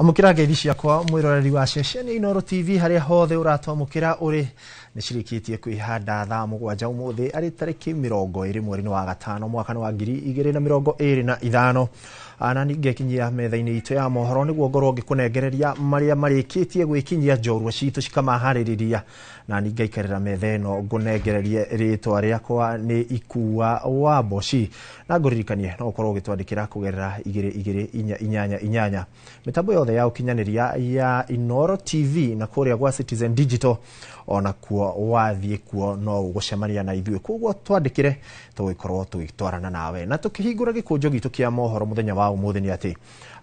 Amũkĩra ngeithi ciakwa mwĩroreri wa ceceni Inooro TV harĩa hothe ũratwamũkĩra ũrĩ. Nĩ cirĩkĩtie kwĩhanda thaa 7 ũmũthĩ arĩ tarĩki 20 mweri-inĩ wa gatano mwaka wa 2025. Na ningĩkinyia metha-inĩ itũ ya mohoro nĩguo ngorwo ngĩkũnengereria marĩa marĩkĩtie gwĩkinyia njorua citũ cikamaharĩrĩria, na ningaikarĩra metha ĩno ngũnengererie rĩtwa rĩakwa nĩ Ikua wa Mboci, na ngũririkanie no ũkorwo ũgĩtwandĩkĩra kũgerera 22488 mĩtambo yothe ya ũkinyanĩria ya Inooro TV na kũrĩa gwa Citizen Digital, ona kuo wathiĩ kuo no ũgũcemania na ithuĩ, koguo twandĩkĩre tũgĩkorwo tũgĩtwarana nawe. Na tũkĩhingũra gĩkũnjo gitũ kĩa mohoro mũthenya wa ũmũthĩ nĩ atĩ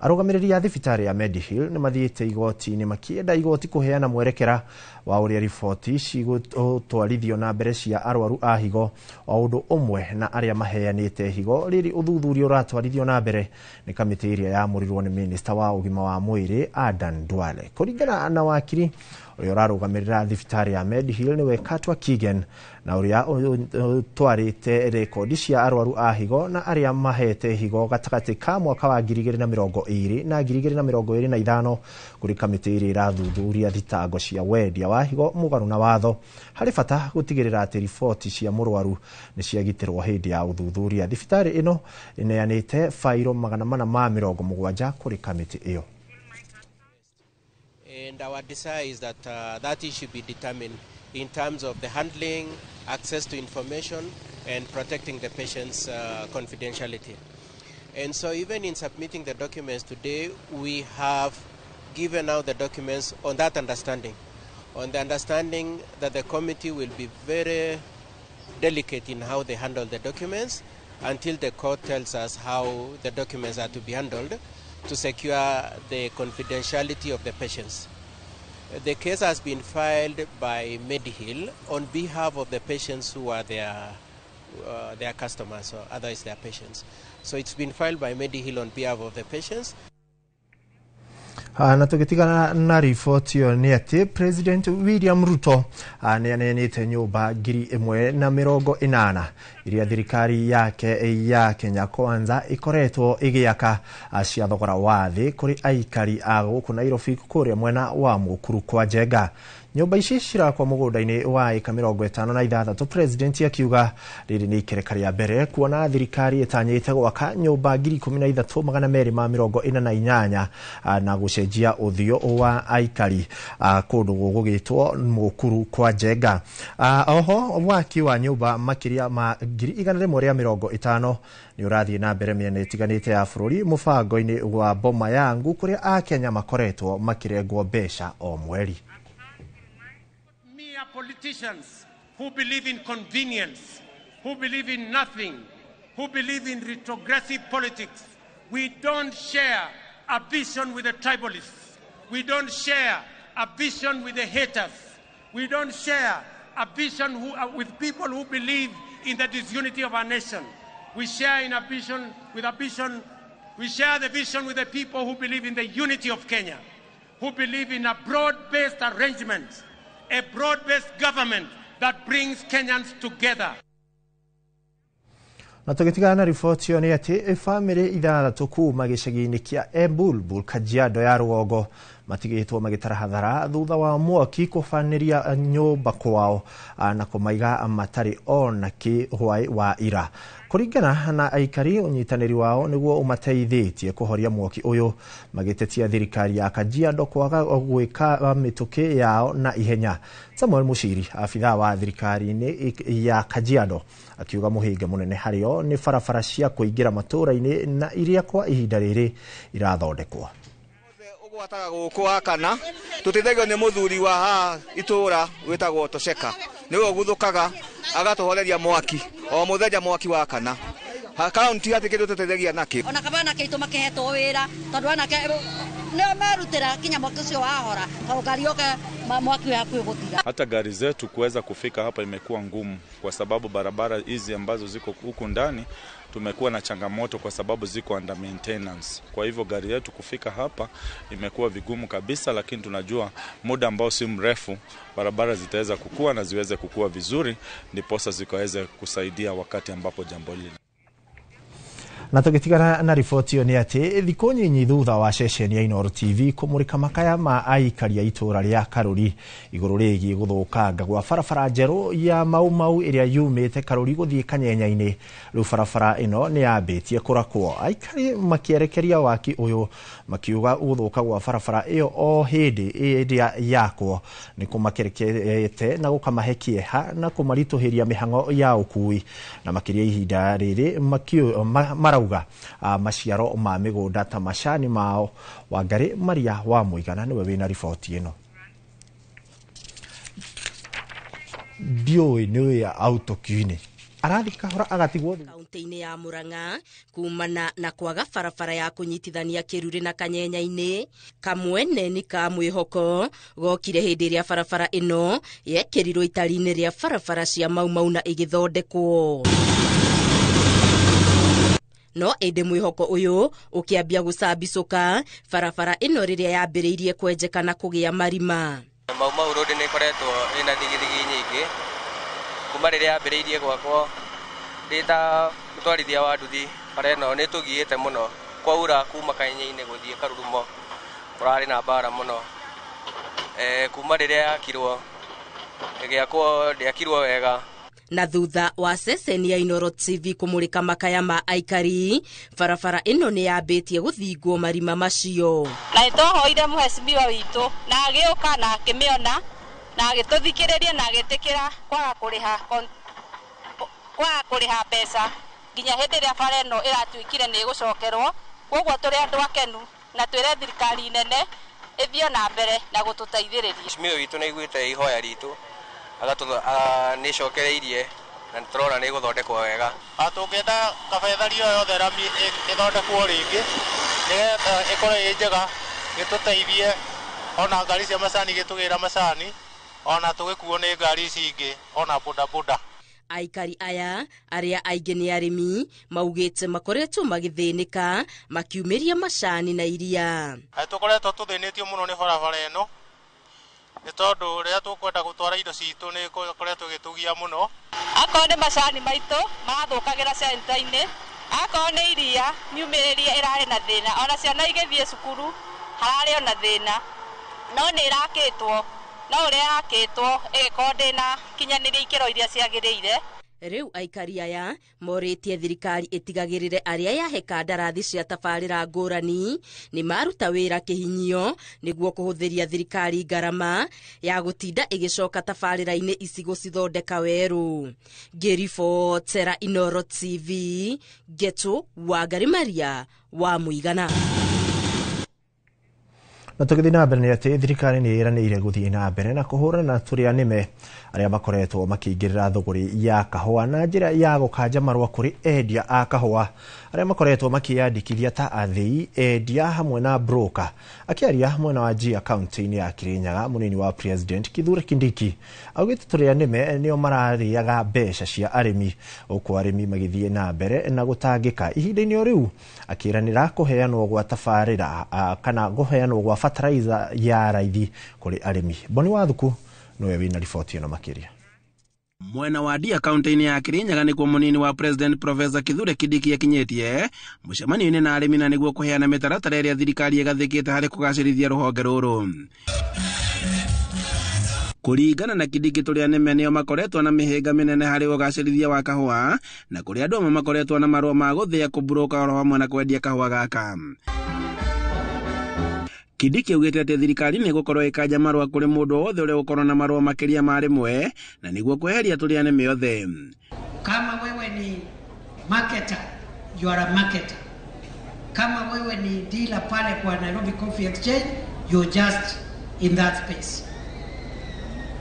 arũgamĩrĩri a thibitarĩ ya Medihill nĩ mathiĩte igoti-inĩ makĩenda igoti kũheana mwerekera wa ũrĩa riboti cigũtwarithio na mbere cia arwaru a higo o ũndũ ũmwe na arĩa maheanĩte higo. Rĩrĩ ũthuthuria ũratwarithio na mbere nĩ kamĩtĩ ĩrĩa yamũrirwo nĩ minista wa ũgima wa mwĩrĩ Adan Duale. Kũringana na wakiri ũrĩa ũrarũgamĩrĩra thibitarĩ ya Medihill nĩwe Katwa Kigen, na ũrĩa ũtwarĩte rekondi cia arwaru a higo na arĩa mahete higo gatagatĩ ka mwaka wa 2020 na 2025 kũrĩ kamĩtĩ ĩrĩa ĩrathuthuria thitango cia wendia wa higo mũgarũ na watho. Harĩ bata gũtigĩrĩra atĩ riboti cia mũrwaru nĩ ciagitĩrwo hĩndĩ ya ũthuthuria. Thibitarĩ ĩno ĩneanĩte bairo 470 kũrĩ kamĩtĩ ĩyo. And our desire is that that issue be determined in terms of the handling, access to information, and protecting the patient's confidentiality. And so even in submitting the documents today, we have given out the documents on that understanding, on the understanding that the committee will be very delicate in how they handle the documents until the court tells us how the documents are to be handled to secure the confidentiality of the patients. The case has been filed by Medihill on behalf of the patients who are their customers, or otherwise their patients. So it's been filed by Medihill on behalf of the patients. Na tũgĩtigana na riboti ĩyo nĩ atĩ President William Ruto nĩ aneanĩte nyũmba 1080 iria thirikari yake ya Kenya Kwanza ĩkoretwo ĩgĩaka cia thogora wa thĩ kũrĩ aikari a gũkũ Nairobi kũrĩa mwena wa Mukuru kwa Njenga. Nyũmba ici cirakwo mũgũnda-inĩ wa ĩka 56. President akiuga rĩrĩ nĩ ikereka rĩa mbere kuona thirikari ĩtanyĩte gwaka nyũmba 13248 na gũcenjia ũthiũ wa aikari kũndũ gũgũgĩtwo Mukuru kwa Njenga. Oho waki wa nyũmba makĩria ma 150 nĩ ũrathiĩ na mbere mĩena ĩtiganĩte ya bũrũri mũbango-inĩ wa Boma Yangu kũrĩa Akenya makoretwo makĩrengwo mbeca o mweri. Politicians who believe in convenience, who believe in nothing, who believe in retrogressive politics. We don't share a vision with the tribalists. We don't share a vision with the haters. We don't share a vision with people who believe in the disunity of our nation. We share in a vision with a vision. We share the vision with the people who believe in the unity of Kenya, who believe in a broad-based arrangement, a broad-based government that brings Kenyans together. Na tũgĩtigana na riboti ĩyo nĩ atĩ bamĩrĩ 6 kuma gĩcagi-inĩ kĩa Embulbul Kajiado ya rũgongo matigĩtwo magĩtara hathara thutha wa mwaki kũbanĩria nyũmba kwao na kũmaiga matarĩ ona kĩ hwaĩ wa ira. Kũringana na aikari, ũnyitanĩri wao nĩguo ũmateithĩtie kũhoria mwaki ũyũ, magĩtetia thirikari ya Kajiado kwaga gwĩka mĩtũkĩ yao na ihenya. Samuel Mushiri, abithaa wa thirikari-inĩ ya Kajiado, akiuga mũhĩnga mũnene harĩo nĩ barabara cia kũingĩra matũũra-inĩ na iria kwa ihinda rĩrĩ irathondekwo. Ũgwataga gũkũ wa kana tũteithagio nĩ mũthuri wa haha itũũra wĩtagwo Tosheka, nĩwe ũguthũkaga agatũhoreria mwaki o mũthenya mwaki wa kana. Kaunti hatirĩ kĩndũ tũteithagia nakĩo. Ona kaba anake aitũ makĩhetwo wĩra tondũ anake nĩo merutĩra kinya mwaki ũcio wahora, tondũ ngari yoke mwaki wĩ hakuhĩ gũthira. Hata gari zetu kuweza kufika hapa imekuwa ngumu kwa sababu barabara hizi ambazo ziko huku ndani tumekuwa na changamoto kwa sababu ziko under maintenance. Kwa hivyo gari yetu kufika hapa imekuwa vigumu kabisa, lakini tunajua muda ambao si mrefu barabara zitaweza kukua na ziweze kukua vizuri, ndiposa zikaweze kusaidia wakati ambapo jambo hili. Na tũgĩtigana na riboti ĩyo nĩ atĩ thikũ nyinyi thutha wa ceceni ya Inooro TV kũmũrĩka makaya ma aikari a itũra rĩa Karuri igũrũ rĩgiĩ gũthũkanga gwa barabara njerũ ya Mau Mau ĩrĩa yumĩte Karuri gũthiĩ Kanyenya-inĩ. Rĩu barabara ĩno nĩ yambĩtie kũrakwo, aikari makĩerekeria waki ũyũ makiuga gũthũka gwa barabara ĩyo o hĩndĩ ĩrĩa yakwo nĩ kũmakerekerete na gũkamahe kĩeha na kũmaritũhĩria mĩhang'o ya ũkui, na makĩria ihinda rĩrĩ marauga maciaro ma mĩgũnda ta macani mao. Wangari Maria wa Mũigana nĩwe wĩna riboti ĩno. Ndiũĩ nĩ wĩa autokiu-inĩ arathi kahora agatigwo kaunti-inĩ ya Murang'a kumana na kwaga barabara ya kũnyitithania Kĩrurĩ na Kanyenya-inĩ. Kamwene nĩ ka mwĩhoko gokire hĩndĩ ĩrĩa barabara ĩno yekĩrirwo itari-inĩ rĩa barabara cia Mau Mau na ĩgĩthondekwo. No ĩndĩ mwĩhoko ũyũ ũkĩambia gũcambicũka barabara ĩno rĩrĩa yambĩrĩirie kwenjeka na kũgĩa marima. Mau Mau Road nĩ ĩkoretwo ĩna thigithigi nyingĩ kuma rĩrĩa yambĩrĩirie gwakwo. Ndĩ ta mũtwarithia wa nduthi, bara ĩno nĩ tũgiĩte mũno. Kwaura kuma Kanyenya-inĩ gũthiĩ Karurumo kũrarĩ na mbara mũno. Kuma rĩrĩa yakirwo ĩgĩakwo ndĩakirwo wega. Na thutha wa ceceni ya Inooro TV kũmũrĩka makaya ma aikari, barabara ĩno nĩ yambĩtie gũthingwo marima macio. Na nĩtwahoire mũhecimiwa witũ na agĩũka na akĩmĩona na agĩtũthikĩrĩria na agĩtĩkĩra kwaga kũrĩha mbeca nginya hĩndĩ ĩrĩa bara ĩno ĩratuĩkire nĩ ĩgũcokerwo. Koguo tũrĩ andũ akenu na twĩre thirikari nene ĩthiĩ na mbere na gũtũteithĩrĩria. Mũhecimiwa witũ nĩ aiguĩte ihoya ritũ, nĩ ĩcokereirie na nĩtũrona nĩ ĩgũthondekwo wega. Tũngĩenda kabethario yothe rami ĩthondekwo rĩngĩ nĩgetha ĩkorwo ĩ njega, ĩtũteithie ona ngari cia macani igĩtũgĩra macani, ona tũgĩkuo nĩ ngari ici ingĩ ona bodaboda. Aikari aya arĩa aingĩ nĩ arĩmi maugĩte makoretwo magĩthĩnĩka makiumĩria macani na iria. Tũkoretwo tũthĩnĩtio mũno nĩ barabara ĩno nĩ tondũ rĩrĩa tũkwenda gũtwara indo citũ nĩ ĩkoretwo ĩgĩtũgia mũno. Akorwo nĩ macani maitũ marathũkagĩra centa-inĩ, akorwo nĩ iria miumĩrĩrie ĩrarĩ na thĩna, ona ciana igĩthiĩ cukuru hararĩ ona thĩna, no nĩ ĩrakĩtwo, no ũrĩa yakĩtwo ĩgĩkorwo ndĩnakinyanĩria ikĩro iria ciagĩrĩire. Rĩu aikari aya morĩtie thirikari ĩtigagĩrĩre arĩa yahe kandarathi cia tabarĩra ngũrani nĩ maruta wĩra kĩhinyio nĩguo kũhũthĩria thirikari ngarama ya gũtinda ĩgĩcoka tabarĩra-inĩ ici gũcithondeka werũ. Ngĩribotera Inooro TV, Ngetu Wangari Maria wa Mũigana. Na tũgĩthiĩ na mbere nĩ atĩ thirikari nĩ ĩranĩire gũthiĩ na mbere na kũhũrana na tũrĩa nĩme arĩa makoretwo makĩingĩrĩra thũgũrĩ ya kahũa na njĩra ya gũkanja marũa kũrĩ endia a kahũa arĩa makoretwo makĩyandĩkithia ta athĩi, endia hamwe na broker. Akĩaria mwena wa Njia kaunti-inĩ ya Kirinyaga, mũnini wa President Kithure Kindiki augĩte tũrĩa nĩme nĩo mararĩaga mbeca cia arĩmi, gũkũ arĩmi magĩthiĩ na mbere na gũtangĩka. Ihinda-inĩ o rĩu akĩranĩra kũheanwo gwa tabarĩra kana kũheanwo gwa fertilizer ya raithi kũrĩ arĩmi. Boni Wathuku nĩwe wĩna riboti ĩno makĩria. Mwena wa Ndia kaunti-inĩ ya Kirinyaga nĩkuo mũnini wa President Professor Kithure Kindiki akinyĩtie mũcemanio-inĩ na arĩmi na nĩguo kũheana mĩtaratara ĩrĩa thirikari ĩgathĩkĩte harĩ kũgacĩrithia rũhonge rũrũ. Kũringana na Kindiki, tũrĩa nĩme nĩo makoretwo na mĩhĩnga mĩnene harĩ ũgacĩrithia wa kahũa, na kũrĩ andũ amwe makoretwo na marũa ma gũthĩa, kũmburuka oro hamwe na kwendia kahũa gaka. Kindiki augĩte atĩ thirikari nĩ ĩgũkorwo ĩkanja marũa kũrĩ mũndũ o wothe ũrĩa ũgũkorwo na marũa makĩria ma rĩmwe na nĩguo kweheria tũrĩa nĩme othe. Kama wewe ni marketer, you are a marketer. Kama wewe ni dealer pale kwa Nairobi Coffee Exchange, you're just in that space.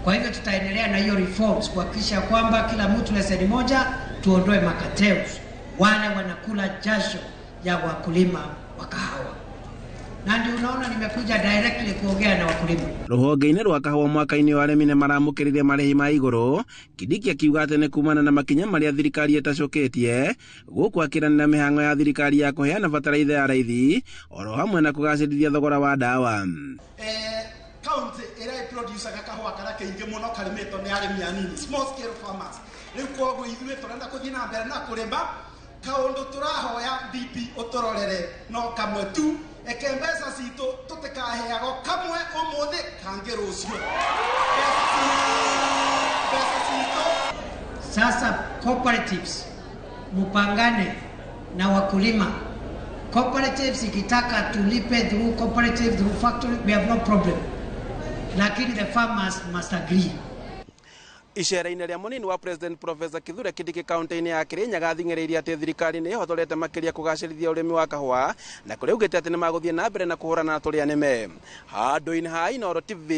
Kwa hivyo tutaendelea na hiyo reforms kuhakikisha kwamba kila mtu leseni moja, tuondoe makatels wale wanakula jasho ya wakulima wa kahawa. Na ndio unaona nimekuja directly kuongea na wakulima. Rũhonge-inĩ rwa kahũa mwaka-inĩ wa arĩmi nĩ maramũkĩrire marĩhi ma igũrũ. Kindiki akiuga atĩ nĩ kumana na makinya marĩa thirikari ĩtacũkĩtie gũkũ akĩranĩra mĩhang'o ya thirikari ya kũheana bataraitha ya raithi oro hamwe na kũgacĩrithia thogora wa ndawa. Kaunti ĩrĩa ĩproducaga kahũa karĩa kaingĩ mũno karĩmĩtwo nĩ arĩmi anini, small scale farmers. Rĩu koguo ithuĩ tũrenda gũthiĩ na mbere na kũrĩma Kaundu turahoya DP uturorere no kamwe tu eke mbeca citu tutikaheago kamwe umuthi kangi rucio. Mbeca citu. Sasa cooperatives mupangane na wakulima. Cooperatives ikitaka tulipe through cooperative, through factory, we have no problem. Lakini the farmers must agree. Icera-inĩ rĩa mũnini wa President Professor Kithure Kindiki kaunti-inĩ ya Kirinyaga athing'ĩrĩirie atĩ thirikari nĩ ĩhotorete makĩria kũgacĩrithia ũrĩmi wa kahũa na kũrĩa augĩte atĩ nĩmagũthiĩ na mbere na kũhũrana na tũrĩa nĩme. Handũ-inĩ ha Inooro TV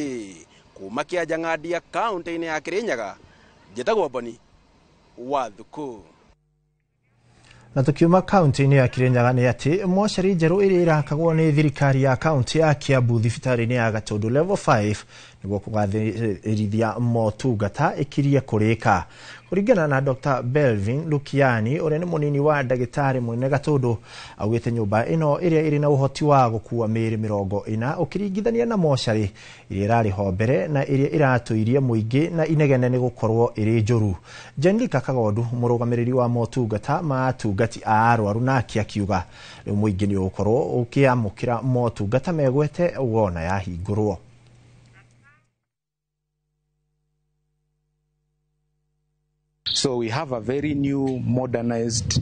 kuma Kĩanjang'andia kaunti-inĩ ya Kirinyaga, njĩtagwo Boni wa Thuku. Na tukiuma kaunti-inĩ ya Kirinyaga nĩ atĩ mocarĩ njerũ ĩrĩa ĩrakagwo nĩ thirikari ya kaunti ya Kiambu thibitarĩ-inĩ ya Gatundu level 5 nĩguo kũgathĩrithia motungata ĩkirie kũrĩka. Kũringana na Dr. Belvin Lukiani ũrĩa nĩ mũnini wa ndagĩtarĩ mũnene Gatundu, augĩte nyũmba ĩno ĩrĩa ĩrĩ na ũhoti wa gũkua mĩĩrĩ 40 ũkĩringithania na mocarĩ ĩrĩa ĩrarĩ ho mbere na ĩrĩa ĩratũirie mũingĩ na inegene nĩ gũkorwo ĩrĩ njũru. Jenlika Kagondu mũrũgamĩrĩri wa motungata ma atungati a arwaru nake akiuga rĩu mũingĩ nĩ ũgũkorwo ũkĩamũkĩra motungata megwete wona yahingũrwo. So we have a very new modernized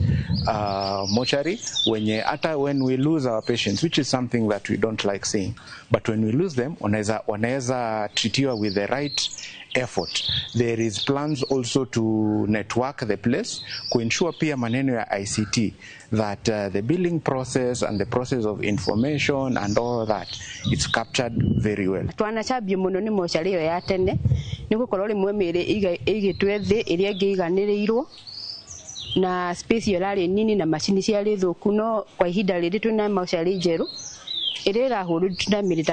mortuary wenye hata when we lose our patients, which is something that we don't like seeing, but when we lose them, wanaweza treatiwa with the right effort. There is plans also to network the place, kuensure pia maneno ya ICT that the billing process and the process of information and all that it's captured very well. Twanacambio muno ni mocarĩ ĩyo ya tene nĩ gũkorwo rĩmwe mĩĩrĩ ĩigĩtwe thĩ ĩrĩa ĩngĩ ĩiganĩrĩirwo na space ĩyo ĩrarĩ nini na macini ciarĩ thũku, no kwa ihinda rĩrĩ twĩna mocarĩ njerũ ĩrĩa ĩrahũrwo na mĩĩrĩ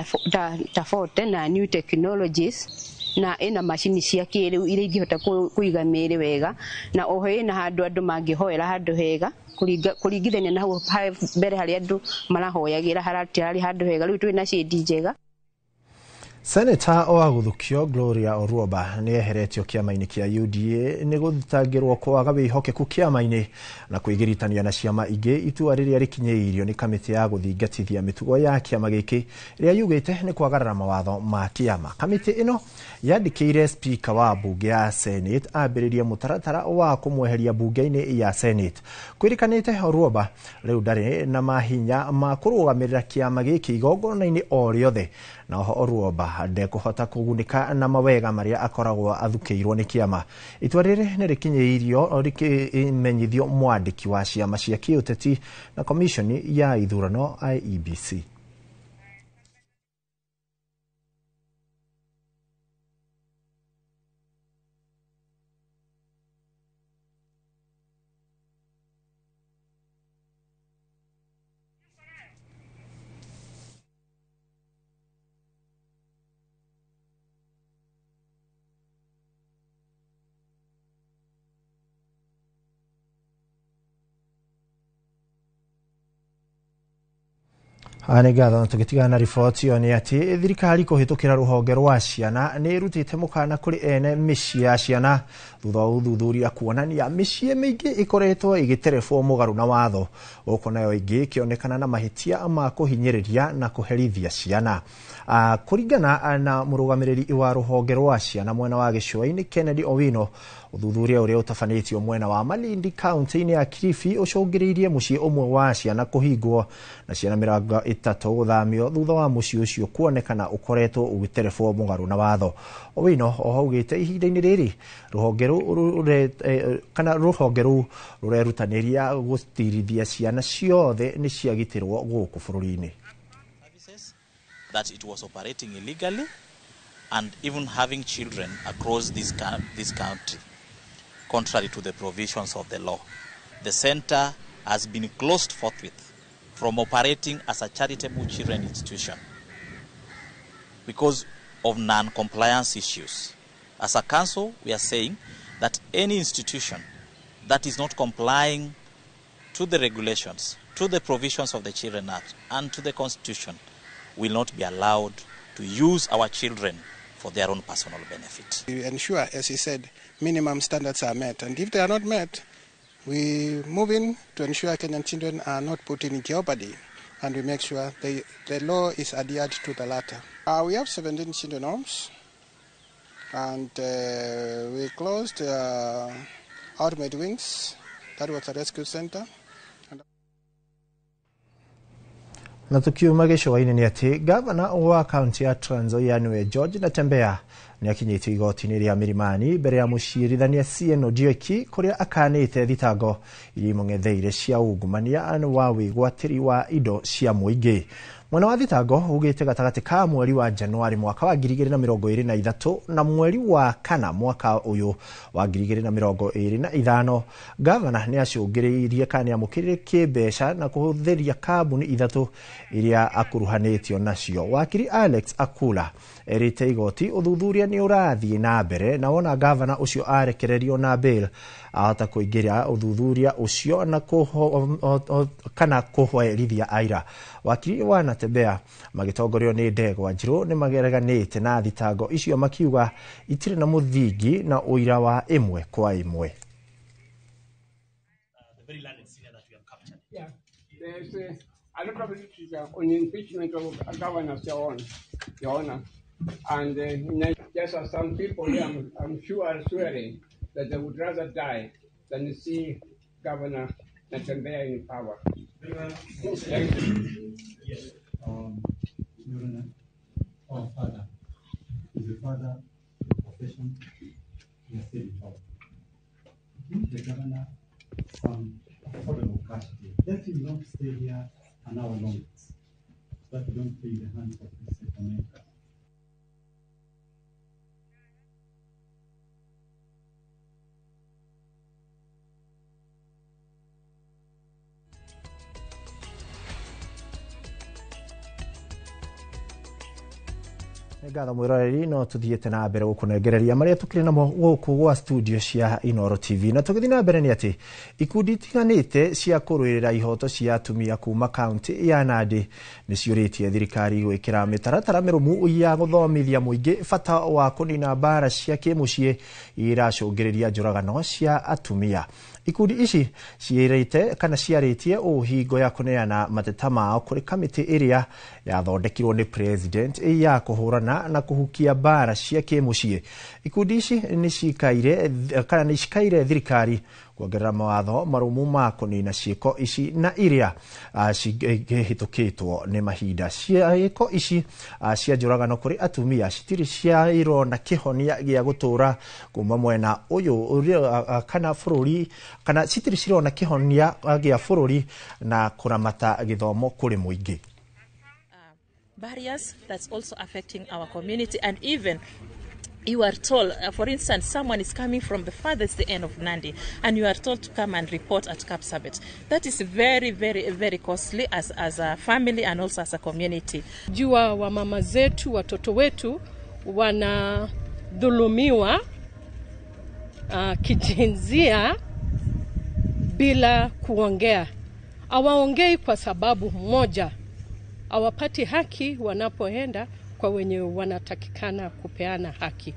ta 40 na new technologies na ĩna macini cia kĩrĩu iria ingĩhota kũiga mĩĩrĩ wega, na oho ĩna handũ andũ mangĩhoera handũ hega kũringithania na hau mbere harĩa andũ marahoyagĩra haratirarĩ handũ hega. Rĩu twĩna shade njega. Senator wa Gũthukio Gloria Oruoba nĩ eheretio kĩama-inĩ kĩa UDA nĩ gũthitangĩrwo kwaga wĩhokeku kĩama-inĩ na kwĩgiritania na ciama ingĩ, itua rĩrĩa rĩkinyĩirio nĩ kamĩtĩ ya gũthingatithia mĩtugo ya kĩama gĩkĩ ĩrĩa yugĩte nĩ kwagarara mawatho ma kĩama. Kamĩtĩ ĩno yandĩkĩire speaker wa mbunge ya Senate ambĩrĩrie mũtaratara wa kũmweheria mbunge-inĩ ya Senate. Kwĩrĩkanĩte Oruoba rĩu ndarĩ na mahinya ma kũrũgamĩrĩra kĩama gĩkĩ igongona-inĩ o rĩothe, na oho Oruoba ndekũhota kũgunĩka na mawega marĩa akoragwo athukĩirwo nĩ kĩama. Itua rĩrĩ nĩ rĩkinyĩirio rĩkĩmenyithio mwandĩki wa ciama cia kĩũteti na komishoni ya ithurano IEBC. Nĩ ngatho. Tũgĩtigana na riboti ĩyo nĩ atĩ thirikari kũhĩtũkĩra rũhonge rwa ciana nĩ ĩrutĩte mũkana kũrĩ ene mĩciĩ ya ciana thutha wa ũthuthuria kuonania mĩciĩ mĩingĩ ĩkoretwo ĩgĩterebwo mũgarũ na watho, gũkũ nayo ĩngĩ ĩkĩonekana na mahĩtia ma kũhinyĩrĩria na kũherithia ciana. Kũringana na mũrũgamĩrĩri wa rũhonge rwa ciana mwena wa gĩcũa-inĩ Kennedy Owino, ũthuthuria ũrĩa ũtabanĩtio mwena wa Malindi kaunti-inĩ ya Kilifi ũcũngĩrĩirie mũciĩ ũmwe wa ciana kũhingwo na ciana 30 gũthamio thutha wa mũciĩ ũcio kuonekana ũkoretwo ũgĩterebwo mũgarũ na watho. Owino oho augĩte ihinda-inĩ rĩrĩ rũhonge rũu rũrerutanĩria gũtirithia ciana ciothe nĩ ciagitĩrwo gũkũ bũrũri-inĩ. That it was operating illegally and even having children across this country, contrary to the provisions of the law. The center has been closed forthwith from operating as a charitable children institution because of non-compliance issues. As a council, we are saying that any institution that is not complying to the regulations, to the provisions of the Children Act and to the Constitution will not be allowed to use our children for their own personal benefit. We ensure, as he said, minimum standards are met, and if they are not met, We move in to ensure Kenyan children are not put in jeopardy, and we make sure the law is adhered to the latter. We have 17 children homes, and we closed Ultimate Wings. That was a rescue center. Na tukiuma gĩcũa-inĩ nĩ atĩ gavana wa kaunti ya Trans Nzoia nĩwe George Natembeya nĩ akinyĩtio igoti-inĩ rĩa Milimani mbere ya mũciirithania CN Ondieki kũrĩa akanĩte thitango iria imũng'etheire cia ungumania wa wĩgwatĩri wa indo cia mũingĩ. Mwena wa thitango ugĩte gatagatĩ ka mweri wa Januari mwaka wa 2023 na mweri wa kana mwaka ũyũ wa 2025 gavana nĩ acũngĩrĩirie kana nĩamũkĩrire kĩmbeca na kũhũthĩria kambuni ithatũ iria akuruhanĩtio nacio. Wakiri Alex Akula erĩte igoti ũthuthuria nĩ ũrathiĩ na mbere na wona gavana ũcio arekererio na bail ahota kũingĩra ũthuthuria ũcio na kana kũherithia aira. Wakiri wa Natembeya magĩtongorio nĩ Ndegwa Njirũ nĩ magereganĩte na thitango icio makiuga itirĩ na mũthingi na ũira wa ĩmwe kwa ĩmwe. Yeah, there's a lot of literature on impeachment of governors, Your Honor. And just as some people here, I'm sure are swearing that they would rather die than see Governor Natembeya in power. Thank you. Yes. Your Honor, our father is a father of profession. He has said it all. Give the governor some affordable cash here. Let him not stay here an hour longer, so that we don't play the hands of the settlement. Ngatho mwiroreri no tuthiĩte na mbere gũkũnengereria marĩa tũkĩrĩ namo gũkũ gwa studio cia Inooro TV. Na tũgĩthiĩ na mbere nĩ atĩ ikundi itiganĩte cia kũrũĩrĩra ihoto cia atumia kuma kaunti ya Nandi nĩ ciũrĩtie thirikari gwĩkĩra mĩtaratara mĩrũmu ya gũthomithia mũingĩ bata wa kũnina mbara cia kĩmũciĩ iracũngĩrĩria njũragano cia atumia. Ikundi ici ciĩrĩte kana ciarĩtie ũũ hingo ya kũneana mateta mao kũrĩ kamĩtĩ ĩrĩa yathondekirwo nĩ president ya kũhũrana na kũhukia mbara cia kĩmũciĩ. Ikundi ici nĩ cikaire kana nĩ cikaire thirikari kuongerera mawatho marũmu ma kũnina ciĩko ici na iria cihĩtũkĩtwo nĩ mahinda. Ciĩko ici cia njũragano kũrĩ atumia citirĩ ciairwo na kĩhonia gĩa gũtũra kuma mwena ũyũ kana bũrũri kana citirĩ cirona kĩhonia gĩa bũrũri na kũramata gĩthomo kũrĩ mũingĩ. Barriers that's also affecting our community, and even you are told, for instance, someone is coming from the farthest end of Nandi and you are told to come and report at Kapsabet. That is very, very, very costly as a family and also as a community. Jua wa mama zetu, watoto wetu wanadhulumiwa kijinsia bila kuongea. Hawaongei kwa sababu moja, hawapati haki wanapoenda kwa wenye wanatakikana kupeana haki.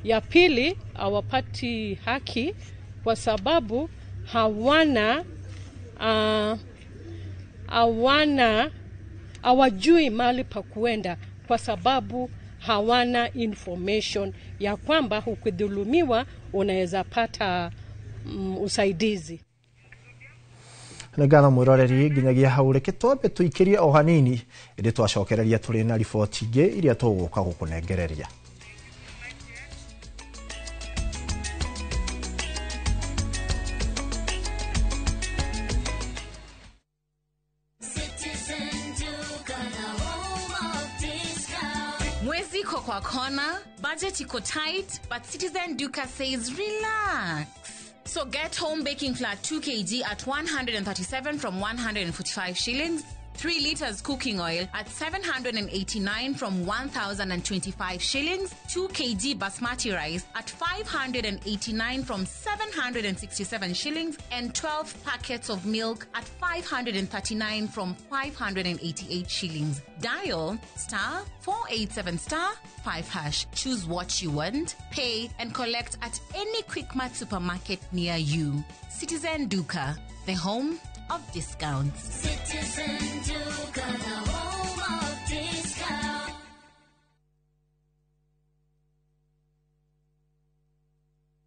Ya pili, hawapati haki kwa sababu hawajui mahali pa kuenda, kwa sababu hawana information ya kwamba ukidhulumiwa unaweza pata usaidizi. Nĩ ngatho mwĩroreri nginyagia hau reke twambe tũikĩrie o hanini ĩndĩ twacokereria tũrĩ na riboti ingĩ iria tũgũka gũkũnengereria. Mwezi iko kwa kona, budget iko tight, but Citizen Duka says relax. So get home baking flour 2 kg at 137 from 145 shillings, 3 liters cooking oil at 789 from 1,025 shillings, 2 kg basmati rice at 589 from 767 shillings, and 12 packets of milk at 539 from 588 shillings. Dial star 487 star 5 hash. Choose what you want, pay, and collect at any Quickmart supermarket near you. Citizen Duka, the home of discounts. Citizen Duka, the home of discounts.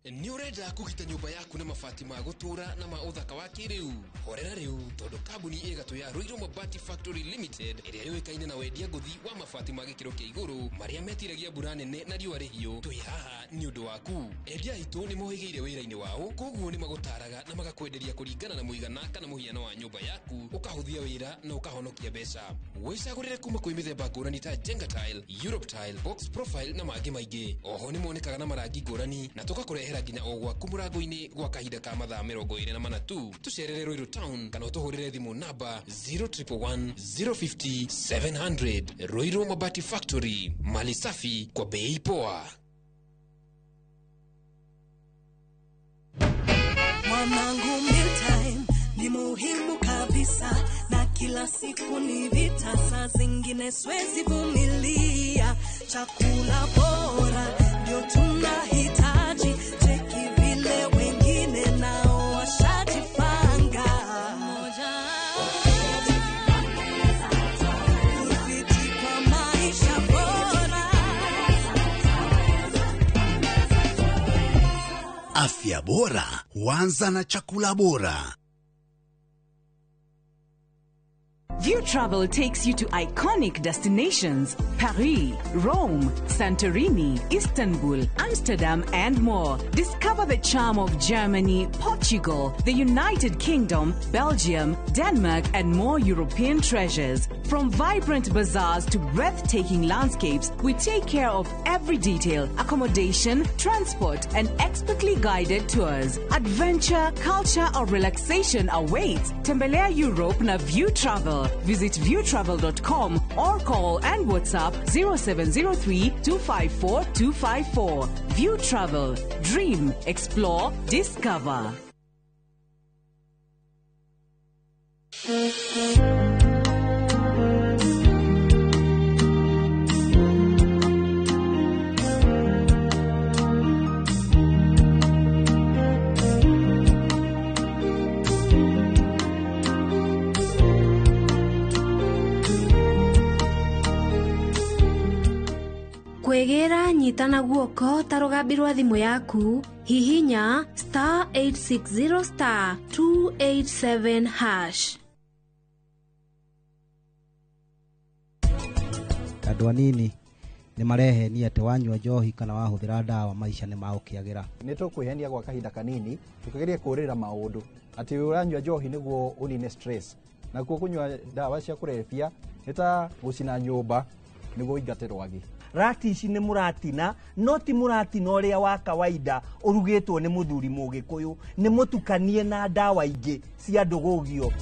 Nĩ ũrenda kũgita nyũmba yaku na mabati ma gũtũũra na ma ũthaka wa kĩrĩu? Horera rĩu, tondũ kambuni ĩ gatũ ya Ruiru Mabati Factory Limited, ĩrĩa yũĩkaine na wendia ngũthi wa mabati ma gĩkĩro kĩa igũrũ marĩa metiragia mbura nene na riũa rĩhiũ, twĩ haha nĩ ũndũ waku. Endia aitũ nĩ mohĩgĩire wĩra-inĩ wao, koguo nĩ magũtaraga na magakwenderia kũringana na mũigana kana mũhiano wa nyũmba yaku, ũkahũthia wĩra na ũkahonokia mbeca. Wĩcagũrĩre kuma kwĩ mĩthemba ngũrani ta Jenga Tile, Europe Tile, Box Profile na mangĩ maingĩ. Oho nĩ monekaga na marangi ngũrani na tũgakũrehera nginya o gwaku mũrango-inĩ gwa kahinda ka mathaa 24 tu. Tũcerere Ruiru Town kana ũtũhũrĩre thimũ namba 0111 050 700. Ruiru Mabati Factory, mali safi kwa bei poa. Mwanangu, mealtime ni muhimu kabisa, na kila siku ni vita, saa zingine siwezi vumilia. Chakula bora ndio tunahitaji, cheki vile wengine nao washajipanga. Ufiti kwa maisha bora. Afya bora huanza na chakula bora. View Travel takes you to iconic destinations: Paris, Rome, Santorini, Istanbul, Amsterdam, and more. Discover the charm of Germany, Portugal, the United Kingdom, Belgium, Denmark, and more European treasures. From vibrant bazaars to breathtaking landscapes, we take care of every detail: accommodation, transport, and expertly guided tours. Adventure, culture, or relaxation awaits. Tembelea Europe na View Travel. Visit viewtravel.com or call and WhatsApp 0703 254 254. View Travel. Dream, explore, discover. Kwĩgĩra nyitana guoko ta rũgambi rwa thimũ yaku, hihinya star 860 star 287 hash. Andũ anini nĩ marehenia atĩ wanyua njohi kana wahũthĩra ndawa maica nĩ magũkĩagĩra. Nĩ tũkwĩhenia gwa kahinda kanini tũkĩgeria kũrĩra maũndũ atĩ ũranyua njohi nĩguo ũnine stress, nakuo kũnyua ndawa cia kũrebia nĩ ta gũcina nyũmba nĩguo ũingate rwagĩ. Rati ici nĩ mũratina, no ti mũratina ũrĩa wa kawaida ũrugĩtwo nĩ mũthuri mũgĩkũyũ, nĩ mũtukanie na ndawa ingĩ cia ndũgũgio.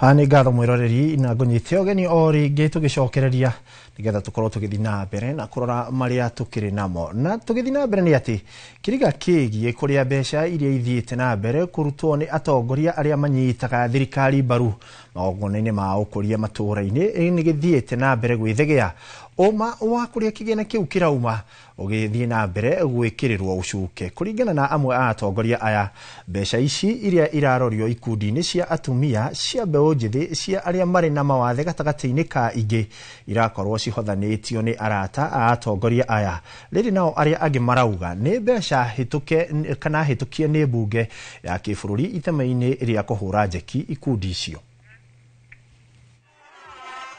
Nĩ ngatho mwĩroreri na ngũnyite ũgeni o rĩngĩ tũgĩcokereria nĩgetha tũkorwo tũgĩthiĩ na mbere na kũrora marĩa tũkĩrĩ namo. Na tũgĩthiĩ na mbere nĩ atĩ kĩriga kĩgiĩ kũrĩa mbeca iria ithiĩte na mbere kũrutwo nĩ atongoria arĩa manyitaga thirikari mbaru magongona-inĩ ma ũkũria matũũra-inĩ nĩ gĩthiĩte na mbere gwĩthegea. Ũma wa kũrĩa kĩgĩna kĩu kĩrauma ũgĩthiĩ na mbere gwĩkĩrĩrwo ũcuke. Kũringana na amwe a atongoria aya, mbeca ici iria irarorio ikundi-inĩ cia atumia cia mbeũ njĩthĩ cia arĩa marĩ na mawathe gatagatĩ-inĩ ka ingĩ irakorwo cihothanĩtio nĩ arata a atongoria aya. Rĩrĩ nao arĩa angĩ marauga nĩ mbeca hĩtũke kana hĩtũkie nĩ mbunge ya kĩbũrũri itema-inĩ rĩa kũhũra njeki ikundi icio.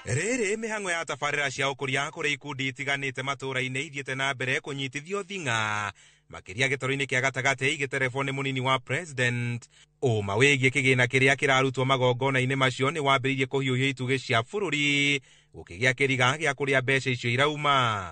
Rĩrĩ mĩhang'o ya tabarĩra cia ũkũria kũrĩ ikundi itiganĩte matũũra-inĩ ithiĩte na mbere kũnyitithio thing'a makĩria gĩtaro-inĩ kĩa gatagatĩ igĩterebwo nĩ mũnini wa president. Ũma wĩgiĩ kĩgĩna kĩrĩa kĩrarutwo magongona-inĩ macio nĩ wambĩrĩirie kũhiũhia itugĩ cia bũrũri gũkĩgĩa kĩriga gĩa kũrĩa mbeca icio irauma.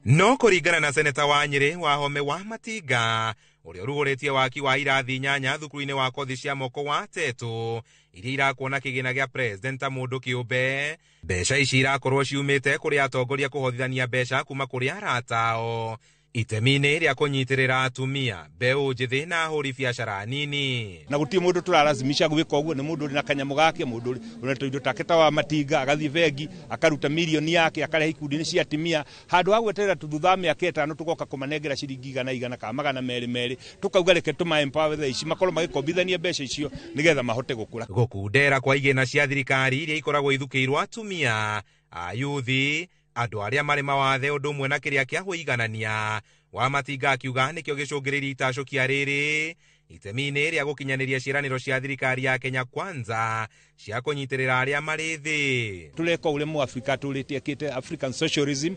No kũringana na seneta wa Nyĩrĩ Wahome wa Matinga ũrĩa ũrugũrĩtie waki wa irathi 8 thukuru-inĩ wa kothi cia moko wa Tetũ iria irakuona kĩgĩna gĩa president ta mũndũ kĩũmbe, mbeca ici irakorwo ciumĩte kũrĩ atongoria kũhothithania mbeca kuma kũrĩ arata ao itemi-inĩ rĩa kũnyitĩrĩra atumia, mbeũ njĩthĩ na ahũri biacara nini. Na gũtirĩ mũndũ tũrarazimisha gwĩka ũguo, nĩ mũndũ ũrĩ na kanyamũ gake, mũndũ ũrĩ na indo take ta wa Matinga, agathiĩ bengi akaruta mirioni yake akarehe ikundi-inĩ cia atumia, handũ ha gweterera thutha wa mĩaka 5 tũgoka kũmanengera ciringi 100 kana 200 tũkauga reke tũma empower thaa ici makorwo magĩkombithania mbeca icio nĩgetha mahote gũkũra. Gũkundera kwa igĩna cia thirikari iria ikoragwo ithukĩirwo atumia, ayuthi, andũ arĩa marĩ mawathe ũndũ ũmwe na kĩrĩa kĩa kũiganania. Wa Matinga akiuga nĩkĩo gĩcũngĩrĩirie itacũkia rĩrĩ itemi-inĩ rĩa gũkinyanĩria ciĩranĩro cia thirikari ya Kenya Kwanza cia kũnyitĩrĩra arĩa marĩ thĩ. Tũreka ũrĩa Mũafrika atũrĩte ekĩte African socialism,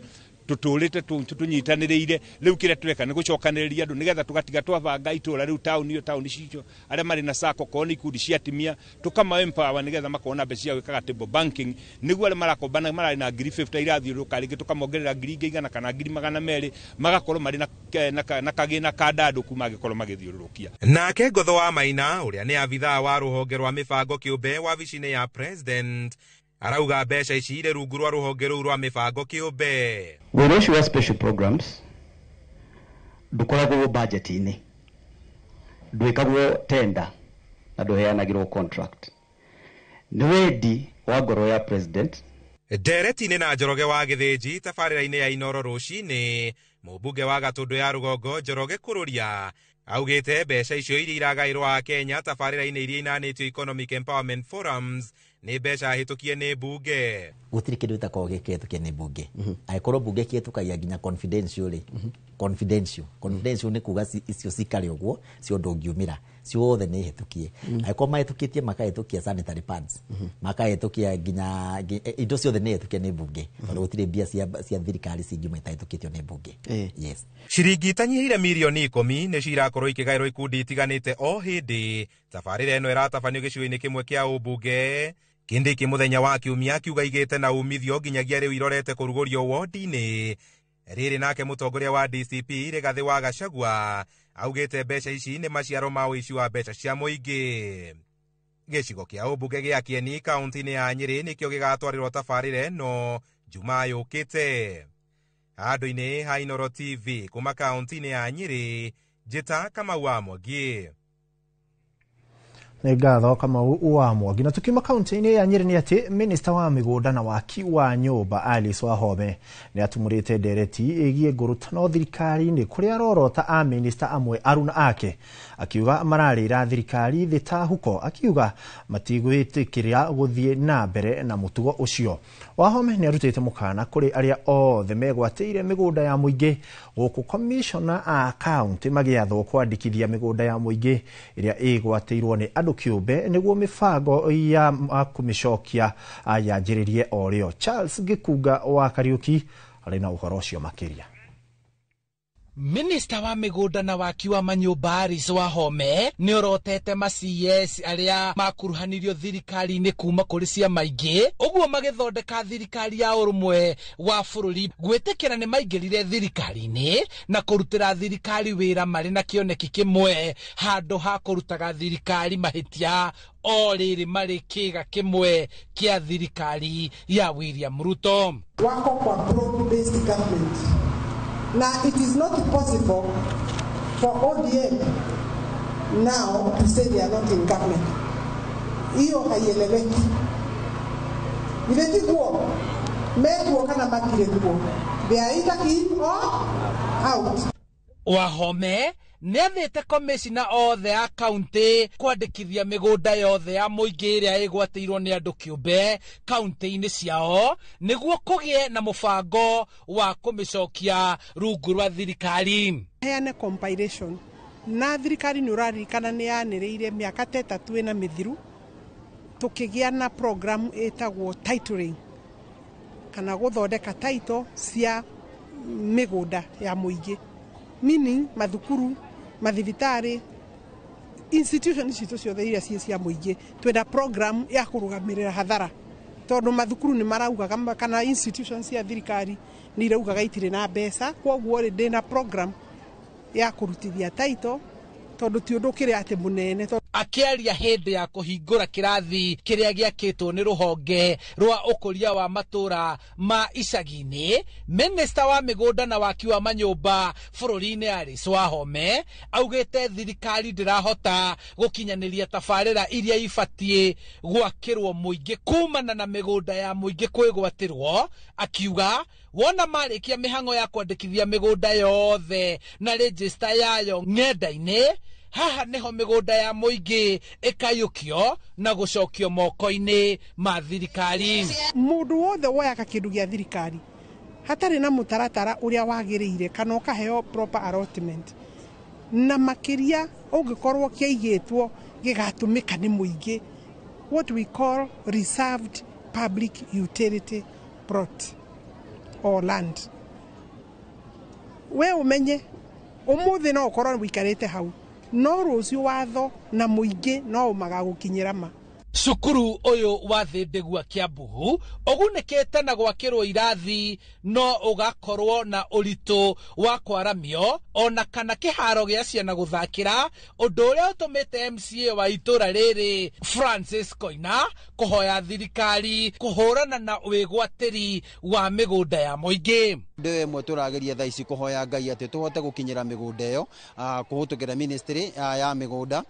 tũtũrĩte tũnyitanĩrĩire. Rĩu kĩrĩa tũreka nĩ gũcokanĩrĩria andũ nĩgetha tũgatiga twabanga itũra rĩu taũni ĩyo, taũni cicio arĩa marĩ na sacco korwo nĩ ikundi cia atumia tũkama empower nĩgetha makorwo na mbeca cia gwĩkaga table banking, nĩguo arĩa marakombana mararĩ na ngiri 50 irathiũrũrũka rĩngĩ tũkamongerera ngiri ingĩ 100 kana ngiri 200 magakorwo marĩ na kagĩna kandandũku mangĩkorwo magĩthiũrũrũkia. Nake Ngotho wa Maina ũrĩa nĩ abithaa wa rũhonge rwa mĩbango kĩũmbe wabici-inĩ ya president arauga mbeca ici irĩ rungu rwa rũhonge rũu rwa mĩbango kĩũmbe. Wĩra ũcio wa special programs ndũkoragwo budget-inĩ, ndwĩkagwo tender na ndũheanagĩrwo contract. Nĩ wendi wa ngoro ya president. Ndereti-inĩ na Njoroge wa Gĩthĩnji tabarĩra-inĩ ya Inoro rũcinĩ, mũmbunge wa Gatũndũ ya Rũgongo Njoroge Kũrũria augĩte mbeca icio iria iragaĩrwo Akenya tabarĩra-inĩ iria inanĩtio Economic Empowerment Forums nĩ mbeca hĩtũkie nĩ mbunge. Gũtirĩ kĩndũ gĩtakoragwo gĩkĩhĩtũkie nĩ mbunge. Angĩkorwo mbunge ĩkĩhĩtũkagia nginya confidential rĩ, confidential nĩ kuga icio cikare ũguo cio ndũngiumĩra, ciothe nĩ hĩtũkie. Angĩkorwo mahĩtũkĩtie makahĩtũkia sanitary pads, makahĩtũkia nginya indo ciothe nĩ hĩtũkie nĩ mbunge, tondũ gũtirĩ mbia cia thirikari cingiuma itahĩtũkĩtio nĩ mbunge. Yes. Ciringi itanyihĩire mirioni 10 nĩcio irakorwo ikĩgaĩrwo ikundi itiganĩte o hĩndĩ. Tabarĩra ĩno ĩratabanio gĩcigo-inĩ kĩmwe kĩa ũmbunge. Kindiki mũthenya wa kiumia akiuga igĩte na umithio nginyagia rĩu irorete kũrugũrio wodi-inĩ. Rĩrĩ nake mũtongoria wa DCP Rigathĩ wa Gachagua augĩte mbeca ici nĩ maciaro ma ũici wa mbeca cia mũingĩ. Gĩcigo kĩa ũmbunge gĩa Kieni kaunti-inĩ ya Nyĩrĩ nĩkĩo gĩgatwarĩrwo tabarĩra ĩno Jumaa yũkĩte. Handũ-inĩ ha Inoro TV kuma kaunti-inĩ ya Nyĩrĩ, Njĩta Kamau wa Mwangi. Nĩ ngatho Kamau wa Mwangi. Na tukiuma kaunti-inĩ ya Nyĩrĩ nĩ atĩ minista wa mĩgũnda na waki wa nyũmba Alice Wahome nĩ atumũrĩte ndereti ĩgiĩ ngũrũtano thirikari-inĩ kũrĩa arorota a minista amwe aruna ake akiuga mararĩra thirikari thĩ ta huko, akiuga matigwĩtĩkĩra gũthiĩ na mbere na mũtugo ũcio. Wahome nĩ arutĩte mũkana kũrĩ arĩa othe megwatĩire mĩgũnda ya mũingĩ gũkũ komishona a kaunti magĩathwo kwandĩkithia mĩgũnda ya mũingĩ ĩrĩa ĩgwatĩirwo nĩ andũ kĩũmbe nĩguo mĩbango ya kũmĩcokia yanjĩrĩrie o rĩo. Charles Gĩkunga wa Kariũki arĩ na ũhoro ũcio makĩria. Minista wa mĩgũnda na waki wa manyũmba Alice Wahome nĩ orotete ma CS arĩa makuruhanirio thirikari-inĩ kuma kũrĩ ciama ingĩ, ũguo magĩthondeka thirikari ya ũrũmwe wa bũrũri gwĩtĩkĩra nĩ maingĩrire thirikari-inĩ na kũrutĩra thirikari wĩra marĩ na kĩoneki kĩmwe handũ ha kũrutaga thirikari mahĩtia o rĩrĩ marĩ kĩga kĩmwe kĩa thirikari ya William Ruto. Wako kwa broad-based government. Now, it is not possible for ODM now to say they are not in government. Hiyo haieleweki. Ile tiguo, mekuo kana matirĩ kuo. They are either in or out. Wahome nĩathĩte komishina othe a kaunti kwandĩkithia mĩgũnda yothe ya mũingĩ ĩrĩa ĩgwatĩirwo nĩ andũ kĩũmbe kaunti-inĩ ciao nĩguo kũgĩe na mũbango wa kũmĩcokia rungu rwa thirikari. Heane compilation na thirikari nĩ ũraririkana nĩ yanĩrĩire mĩaka ta ĩtatũ ĩna mĩthiru tũkĩgĩa na program ĩtagwo titling kana gũthondeka title cia mĩgũnda ya mũingĩ, meaning mathukuru, mathibitari, institution citũ ciothe iria ciĩ cia mũingĩ. Twenda program ya kũrũgamĩrĩra hathara tondũ mathukuru nĩ maraugaga kana institution cia thirikari nĩ iraugaga itirĩ na mbeca, kwoguo rĩ ndĩna program ya kũrutithia title tondũ ti ũndũ ũkĩrĩ atĩ mũnene. Akĩaria hĩndĩ ya kũhingũra kĩrathi kĩrĩa gĩakĩtwo nĩ rũhonge rwa ũkũria wa matũra ma icagi-inĩ, minista wa mĩgũnda na waki wa manyũmba bũrũri-inĩ Alice Wahome augĩte thirikari ndĩrahota gũkinyanĩria tabarĩra iria ibatiĩ gwakĩrwo mũingĩ kumana na mĩgũnda ya mũingĩ kwĩgwatĩrwo, akiuga wona marĩkia mĩhang'o ya kwandĩkithia mĩgũnda yothe na rejista yayo ng'enda-inĩ, haha niho mĩgũnda ya mũingĩ ĩkaiyũkio na gũcokio moko-inĩ ma thirikari. Mũndũ wothe woyaga kĩndũ gĩa thirikari hatarĩ na mũtaratara ũrĩa wagĩrĩire kana ũkaheo proper allotment, na makĩria ũngĩkorwo kĩaigĩtwo gĩgatũmĩka nĩ mũingĩ, what we call reserved public utility plot or land. We ũmenye ũmũthĩ no ũkorwo wĩikarĩte hau, no rũciũ watho na mũingĩ no ũmagagũkinyĩra ma. Cukuru ũyũ wa Thĩndĩgua Kiambu ũgunĩkĩte na gwakĩrwo irathi no ũgakorwo na ũritũ wa kwaramio ona kana kĩharo gĩa ciana gũthakĩra, ũndũ ũrĩa ũtũmĩte MCA wa itũra rĩrĩ Francis Koina kũhoya thirikari kũhũrana na wĩgwatĩri wa mĩgũnda ya mũingĩ. Ndĩ ĩmwe tũrageria thaa ici kũhoya Ngai atĩ tũhote gũkinyĩra mĩgũnda ĩyo kũhĩtũkĩra ministry ya mĩgũnda,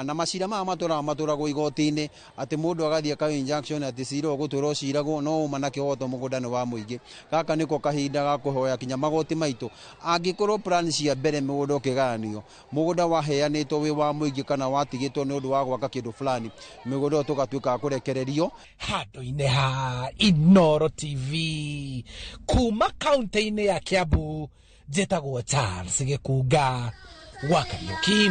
na macira maya matũraga matũragwo igoti-inĩ atĩ mũndũ agathiĩ aka injunction atĩ cira ũgũtũra ũciragwo no uma na kĩhoto mũgũnda nĩ wa mũingĩ. Gaka nĩko kahinda ga kũhoya kinya magoti maitũ angĩkorwo plan cia mbere mũgũnda ũkĩgayanio mũgũnda waheanĩtwo wĩ wa mũingĩ kana watigĩtwo nĩ ũndũ wa gwaka kĩndũ fulani, mĩgũnda ĩyo tũgatuĩka a kũrekererio. Handũ-inĩ ha Inooro TV kuma kaunti-inĩ ya Kiambu, njĩtagwo Charles Gĩkunga wa Kariũki.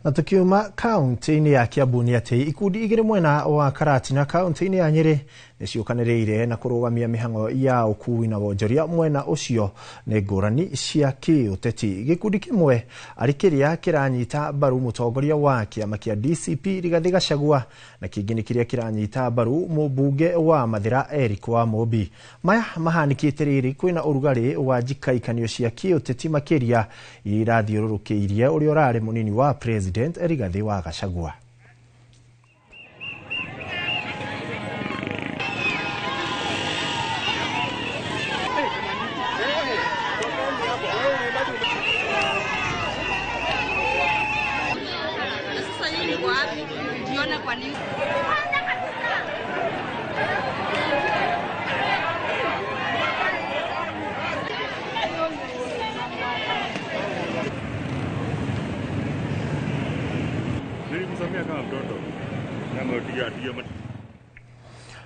Na tukiuma kaunti-inĩ ya Kiambu nĩ atĩ ikundi igĩrĩ mwena wa Karatina kaunti-inĩ ya Nyĩrĩ nĩciũkanĩrĩire na kũrũgamia mĩhang'o ya ũkui na wonjoria mwena ũcio nĩ ngũrani cia kĩũteti. Gĩkundi kĩmwe arĩ kĩrĩa kĩranyita mbaru mũtongoria wa kĩama kĩa DCP Rigathĩ Gachagua na kĩngĩ nĩ kĩrĩa kĩranyita mbaru mũmbunge wa Mathĩra Eric Wamũmbi. Maya mahanĩkĩte rĩrĩ kwĩna ũrugarĩ wa njikaikanio cia kĩũteti makĩria iria irathiũrũrũkĩirie ũrĩa ũrarĩ mũnini wa President Rigathĩ wa Gachagua.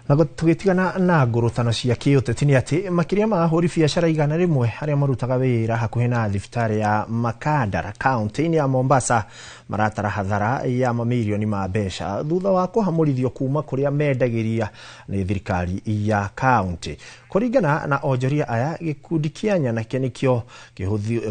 Na tũgĩtigana na ngũrũtano cia kĩũteti nĩ atĩ makĩria ma ahũri biacara 100 arĩa marutaga wĩra hakuhĩ na thibitarĩ ya Makandara kaunti-inĩ ya Mombasa maratara hathara ya mamirioni ma mbeca thutha wa kũhamũrithio kuma kũrĩa mendagĩria nĩ thirikari ya kaunti. Kũringana na onjoria aya, gĩkundi kĩa nyanake nĩkĩo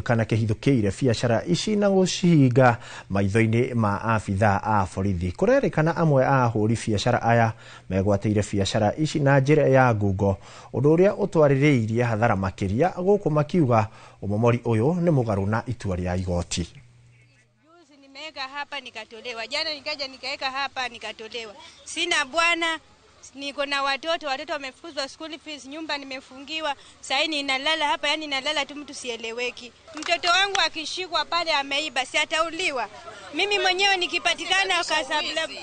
kana kĩhithũkĩire biacara ici na gũcihinga maitho-inĩ ma abithaa a borithi. Kũrerĩkana amwe a ahũri biacara aya megwatĩire biacara ici na njĩra ya ngungo, ũndũ ũrĩa ũtwarĩrĩirie hathara makĩria, gũkũ makiuga ũmomori ũyũ nĩ mũgarũ na itua rĩa igoti. Nimeweka hapa nikatolewa, jana nikaja nikaweka hapa nikatolewa. Sina bwana, niko na watoto, watoto wamefukuzwa school fees, nyumba nimefungiwa, sasa ninalala hapa, yani nalala tu, mtu sieleweki. Mtoto wangu akishikwa pale ameiba, si atauliwa? Mimi mwenyewe nikipatikana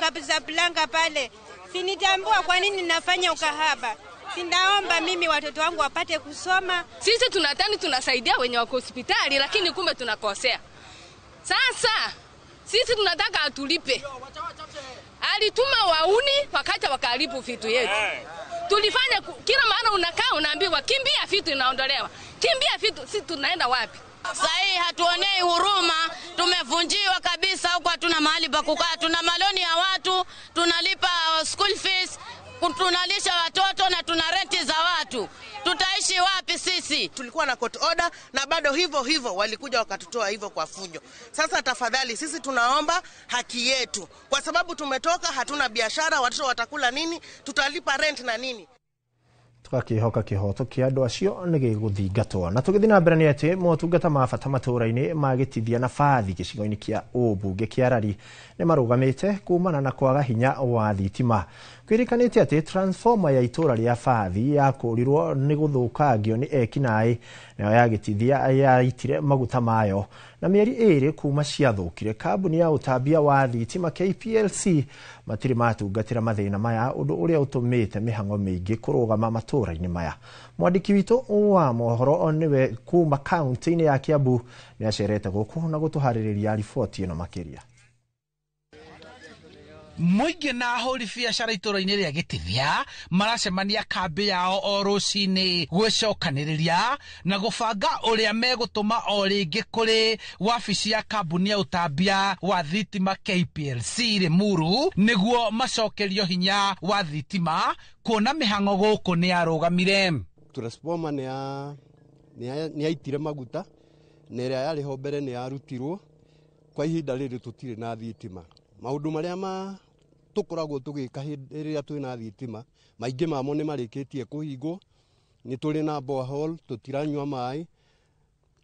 Casablanca pale, sinitambua kwa nini nafanya ukahaba. Sinaomba mimi watoto wangu wapate kusoma. Sisi tunatani tunasaidia wenye wako hospitali, lakini kumbe tunakosea. Sasa sisi tunataka atulipe. Alituma wauni wakati wakaribu vitu yetu. Tulifanya kila maana, unakaa unaambiwa kimbia vitu inaondolewa. Kimbia vitu, sisi tunaenda wapi? Sahi hatuonei huruma, tumevunjiwa kabisa huko, hatuna mahali pa kukaa, tuna maloni ya watu, tunalipa school fees, tunalisha watoto na tuna renti za watu. Tutaishi wapi sisi? Tulikuwa na court order na bado hivyo hivyo walikuja wakatutoa hivyo kwa fujo. Sasa tafadhali sisi tunaomba haki yetu, kwa sababu tumetoka, hatuna biashara, watoto watakula nini, tutalipa rent na nini? Tukakihoka kihoto kia andũ acio nĩ gĩgũthingatwo. Na tũgĩthiĩ na mbere nĩ atĩ motungata ma bata matũũra-inĩ ma Gĩtithia na Bathi gĩcigo-inĩ kĩa ũmbunge kĩa Rari nĩ marũgamĩte kumana na kwaga hinya wa thitima. Kwĩrĩkanĩte atĩ transformer ya itũũra rĩa Bathi yakũrirwo nĩ gũthũkangio nĩ ekinaĩ, nayo ya Gĩtithia yaitire maguta mayo. Na mĩeri 2 kuma ciathũkire, kambuni ya ũtambia wa thitima KPLC matirĩ matungatĩra mathĩna maya, ũndũ ũrĩa ũtũmĩte mĩhang'o mĩingĩ kũrũgama matũũra-inĩ maya. Mwandĩki witũ wa mohoro nĩwe kuma kaunti-inĩ ya Kiambu nĩ acerete gũkũ na gũtũharĩrĩria riboti ĩno makĩria. Mũingĩ na ahũri biacara itũũra-inĩ rĩa Gĩtithia maracemania kambĩ yao o rũcinĩ gwĩcokanĩrĩria na gũbanga ũrĩa megũtũma o rĩngĩ kũrĩ wabici ya kambuni ya ũtambia wa thitima KPLC Limuru nĩguo macokerio hinya wa thitima, kuona mĩhang'o gũkũ nĩ yarũgamire. Transformer nĩ yaitire maguta na ĩrĩa yarĩ ho mbere nĩ yarutirwo. Kwa ihinda rĩrĩ tũtirĩ na thitima. Maũndũ marĩa ma tũkoragwo tũgĩka hĩndĩ ĩrĩa twĩna thitima, maingĩ mamo nĩ marĩkĩtie kũhingwo. Nĩ tũrĩ na borehole, tũtiranyua maĩ,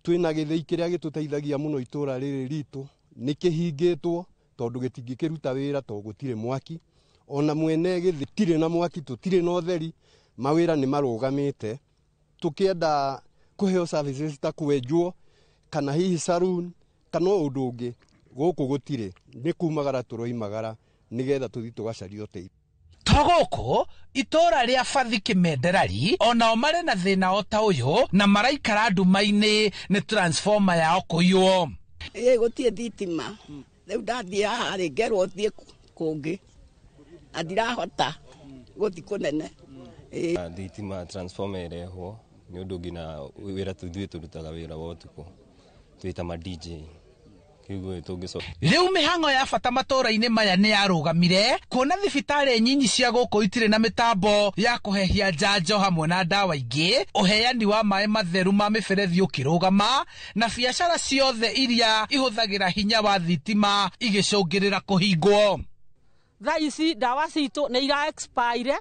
twĩna gĩthĩi kĩrĩa gĩtũteithagia mũno itũũra rĩrĩ ritũ nĩ kĩhingĩtwo tondũ gĩtingĩkĩruta wĩra tondũ gũtirĩ mwaki. Ona mwene gĩthĩi tirĩ na mwaki, tũtirĩ na ũtheri, mawĩra nĩ marũgamĩte. Tũkĩenda kũheo services ta kwenjwo kana hihi saloon kana ũndũ ũngĩ, gũkũ gũtirĩ, nĩ kumagara tũroimagara nĩgetha tũthiĩ tũgacarie ũteithio. To gũkũ itũũra rĩa Bathi Kĩmenderari onao marĩ na thĩna o ta ũyũ na maraikara nduma-inĩ nĩ transformer yao kũiywo. Ĩ gũtirĩ thitima, rĩu ndathiĩ haha rĩ ngerwo thiĩ kũngĩ na ndirahota gũthiĩ kũnene. Thitima transformer ĩrehwo nĩ ũndũ nginya wĩra tũthiĩ tũrutaga wĩra wa ũtukũ twĩta ma DJ. Rĩu mĩhang'o ya bata matũũra-inĩ maya nĩ yarũgamire kuona thibitarĩ nyinyi cia gũkũ itirĩ na mĩtambo ya kũhehia njanjo hamwe na ndawa ingĩ, ũheani wa maĩ matheru ma mĩberethi ũkĩrũgama, na biacara ciothe iria ihũthagĩra hinya wa thitima igĩcũngĩrĩra kũhingwo. Thaa ici ndawa citũ nĩ ira expire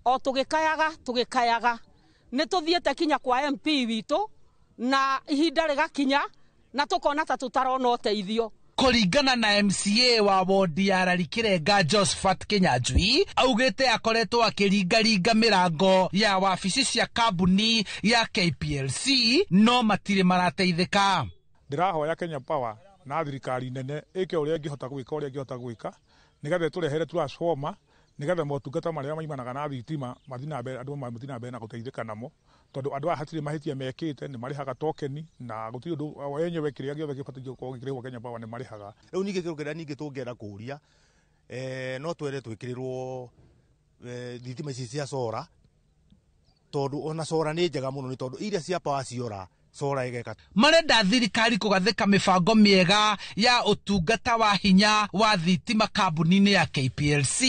o tũgĩkayaga nĩ tũthiĩte kinya kwa MP witũ na ihinda rĩgakinya na tukona ta tutarona ũteithio. Kũringana na MCA wa wodi ya Rari Kĩrenga Josephat Kĩnyanjui, augĩte akoretwo akĩringaringa mĩrango ya wabici cia kambuni ya KPLC no matirĩ marateithĩka. Ndĩrahoya Kenya Power na thirikari nene ĩke ũrĩa ĩngĩhota gwĩka ũrĩa ĩngĩhota gwĩka nĩgetha ĩtũrehere transformer nĩgetha motungata marĩa maimanaga na thitima mathiĩ na mbere, andũ mathiĩ na mbere na gũteithĩka namo, tondũ andũ aya hatirĩ mahĩtia mekĩte, nĩ marĩhaga tokeni na gũtirĩ ũndũ wenyewe kĩrĩa gĩothe gĩbatiĩ gũkorwo gĩkĩrĩhwo Kenya Power nĩ marĩhaga. Rĩu ningĩ kĩndũ kĩrĩa ningĩ tũngĩenda kũũria, no twende twĩkĩrĩrwo Thitima ici cia solar, tondu ona solar nĩ njega mũno, nĩ tondũ iria cia power ciora, solar ĩgeka. Marenda thirikari kũgathĩka mĩbango mĩega ya ũtungata wa hinya wa thitima kambuni-inĩ ya KPLC,